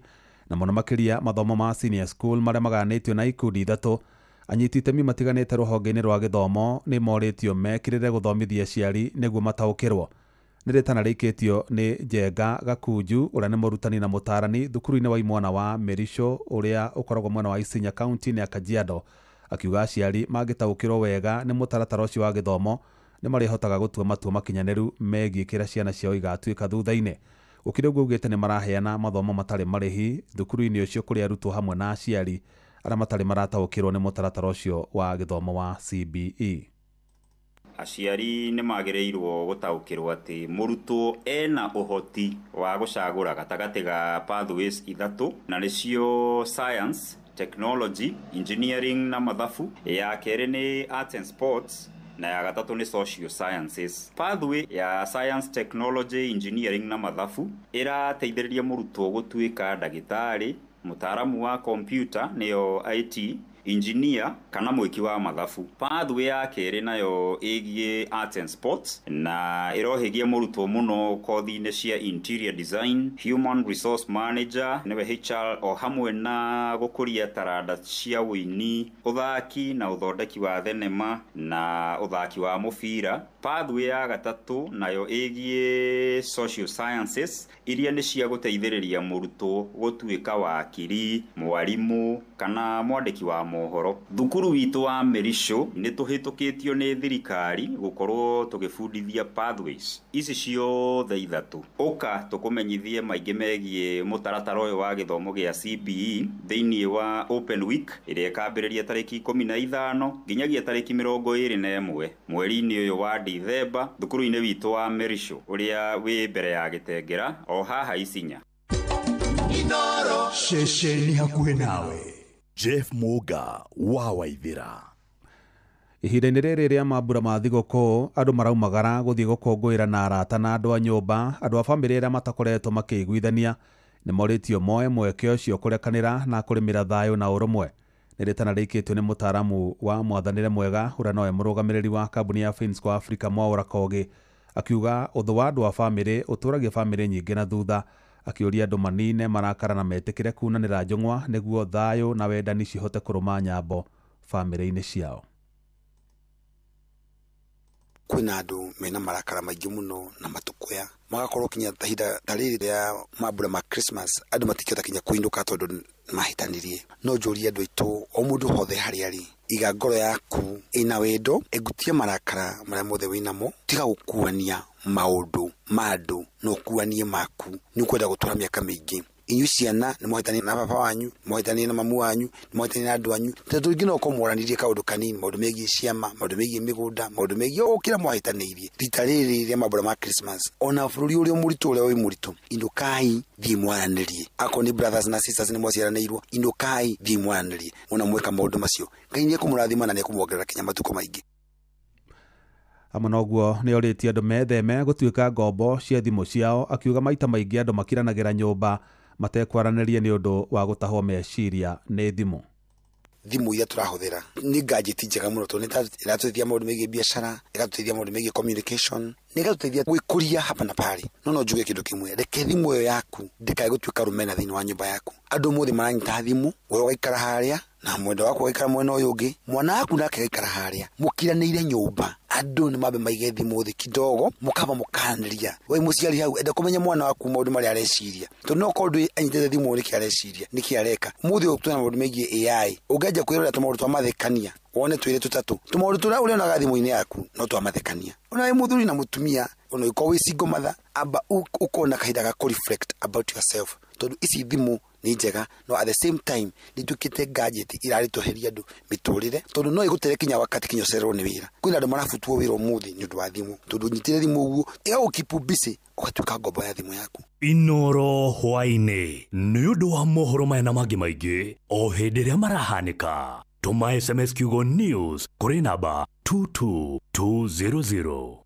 na mũno makĩria mathomo ma senior school marĩa magayanĩtio na ikundi ithatũ, anyiti itemi matiganĩte rũhonge-inĩ rwa gĩthomo nĩ morĩtio mekĩrĩre gũthomithia aciari nĩguo mataũkĩrwo. Nĩ rĩtana rĩikĩtio nĩ Njenga Gakunju ũrĩa nĩ mũrutani na mũtaarani thukuru-inĩ wa imwana wa Merico ũrĩa ũkoragwo mwena wa Isinya kaunti-inĩ ya Kajiado, akiuga aciari mangĩtaũkĩrwo wega nĩ mũtaratara ũcio wa gĩthomo nĩ marĩhotaga gũtua matua makinyanĩru megiĩ kĩrĩa ciana ciao igatuĩka thutha-inĩ. Gũkĩrĩ ũguo augĩte nĩ maraheana mathomo matarĩ marĩhi thukuru-inĩ ũcio kũrĩ arutwo hamwe na aciari arĩa matarĩ marataũkĩrwo nĩ mũtaratara ũcio wa gĩthomo wa CBE. Aciari nĩ magĩrĩirwo gũtaũkĩrwo atĩ mũrutwo ena ũhoti wa gũcagũra gatagatĩ ga pathways ithatũ, na nĩcio science, technology, engineering na mathabu. Ya kerĩ nĩ arts and sports, na ya gatatũ nĩ social sciences. Pathway ya science, technology, engineering na mathabu ĩrateithĩrĩria mũrutwo gũtuĩka ndagĩtarĩ, mũtaaramu wa computer nĩyo IT, engineer kana mwĩki wa mathabu. Pathway ya kerĩ nayo ĩgiĩ arts and sports na ĩrohĩgia mũrutwo mũno kothi-inĩ cia interior design, human resource manager nĩwe HR, o hamwe na gũkũria taranda cia ũini, ũthaki na ũthondeki wa thenema na ũthaki wa mũbira. Pathway ya gatatũ nayo ĩgiĩ social sciences iria nĩ cia gũteithĩrĩria mũrutwo gũtuĩka wakiri, mwarimũ kana mwandĩki wa mohoro. Thukuru witũ wa Merisho nĩ tũhĩtũkĩtio nĩ thirikari gũkorwo tũgĩbundithia pathways ici ciothe ithatũ. Ũka tũkũmenyithie maingĩ megiĩ mũtaratara ũyũ wa gĩthomo gĩa CBE thĩinĩ wa Open Week ĩrĩa ĩkambĩrĩria tarĩki 15 nginyagia tarĩki 21 mweri-inĩ ũyũ wa Dithemba thukuru-inĩ witũ wa Merisho ũrĩa wĩ mbere ya Gĩtengera o haha Isinya. Ceceni hakuhĩ nawe. Jeff Muga wa Waithira. Ihinda-inĩ rĩrĩ rĩa mambura ma thigũkũ, andũ maraumagara gũthiĩ gũkũngũĩra na arata na andũ a nyũmba. Andũ a bamĩrĩ arĩa matakoretwo makĩiguithania nĩ morĩtio moe mweke ũcio kũrekanĩra na kũrĩmĩra thayũ na ũrũmwe. Nĩ rĩtana rĩikĩtio nĩ mũtaaramu wa mwathanĩre mwega ũrĩa nowe mũrũgamĩrĩri wa kambuni ya Finsco Africa Mwaũra Kogi, akiuga ũthũ wa andũ a bamĩrĩ ũtũragia bamĩrĩ nyingĩ na thutha, akĩũria andũ manine marakara na metĩkĩre kunanĩra njũng'wa nĩguo thayũ na wendani cihote kũrũma nyambo bamĩrĩ-inĩ ciao. Kwĩna andũ mena marakara maingĩ mũno na matũkũya, magakorwo kinya ihinda ta rĩrĩ rĩa mambura ma Christmas andũ matikĩhota kinya kũinũka tondũ mahĩtanirie. No njũrie andũ aitũ o mũndũ hothe harĩa arĩ, iga ngoro yaku ĩna wendo, ĩgutie marakara marĩa mothe wĩnamo, tiga gũkuania maũndũ ma andũ na ũkuanie maku. Nĩ ũkwenda gũtũra mĩaka mĩingĩ. Inyuĩ ciana nĩ mũhĩtanirie na baba wanyu, nĩ mũhĩtanirie na mamu wanyu, nĩ mũhĩtanirie na andũ anyu, tondũ rĩngĩ no ũkorwo mwaranĩirie kaũndũ kanini, maũndũ megiĩ ciama, maũndũ megiĩ mĩgũnda, maũndũ megiĩ o kĩrĩa mwahĩtanĩirie. Rita rĩrĩ rĩa mambura ma Christmas, ona bũrũri ũrĩa mũritũ ũrĩa wĩ mũritũ, inũkai thiĩ mwaranĩrie. Akorwo nĩ brothers na sisters nĩ mwaciaranĩirwo, inũkai thiĩ mwaranĩrie. Wona mweka maũndũ macio, Ngai nĩ ekũmũrathima na nĩ ekũmuongerera kinya matukũ maingĩ. Hamwe na ũguo nĩ orĩtie andũ metheme gũtuĩka ngombo cia thimũ ciao, akiuga maita maingĩ andũ makiranagĩra nyũmba matekwaranĩria nĩ ũndũ wa gũtahwo meciria nĩ thimũ. Thimũ iria tũrahũthĩra nĩ gadget njega mũno tondũ nĩ ĩratũteithia maũndũ megiĩ biacara, ĩgatũteithia maũndũ megiĩ communication, nĩ ĩgatũteithia gwĩkũria hapa na pale. No njuge kĩndũ kĩmwe, reke thimũ ĩyo yaku ndĩkae gũtuĩka rũmena thĩinĩ wa nyũmba yaku. Andũ ũmũthĩ maranyita thimũ, we ũgaikara harĩa na mwenda waku ũgaikara mwena ũyũ ũngĩ, mwana waku nake agaikara harĩa, mũkiranĩire nyũmba. Andũ nĩ mambe maige thimũ thĩ kidogo, mũkamba mũkaranĩria. We mũciari hau enda kũmenya mwana waku maũndũ marĩa areciria, tondũ no korwo ndũĩ anyitĩte thimũ nĩkĩ areciria, nĩkĩ areka. Ũmũthĩ ũyũ twĩna maũndũ megiĩ AI, ũngĩanjia kwĩrorera tũmaũndũ twa mathekania, wone twĩrĩ tũtatũ, tũmaũndũ tũrĩa ũrĩonaga thimũ-inĩ yaku no twa mathekania. Ona wĩ mũthuri na mũtumia, ona ũngĩkorwo wĩ single mother, amba ũkorwo na kahinda ga kũ reflect about yourself, tondũ ici thimũ nĩ njega, no at the same time nĩ ituĩkĩte gadget iraritũhĩria andũ mĩtũrĩre, tondũ no ĩgũtere kinya wakati kinya ũcererwo nĩ wĩra. Kwĩna andũ marabutwo wĩra ũmũthĩ nĩ ũndũ wa thimũ, tondũ ũnyitire thimũ ũguo ĩgagũkeep busy, ũgatuĩka ngombo ya thimũ yaku. Inoro hwaĩ-inĩ nĩ ũndũ wa mohoro maya na mangĩ maingĩ o hĩndĩ ĩrĩa marahanĩka. Tũma SMS kiugo news kũrĩ namba 22200.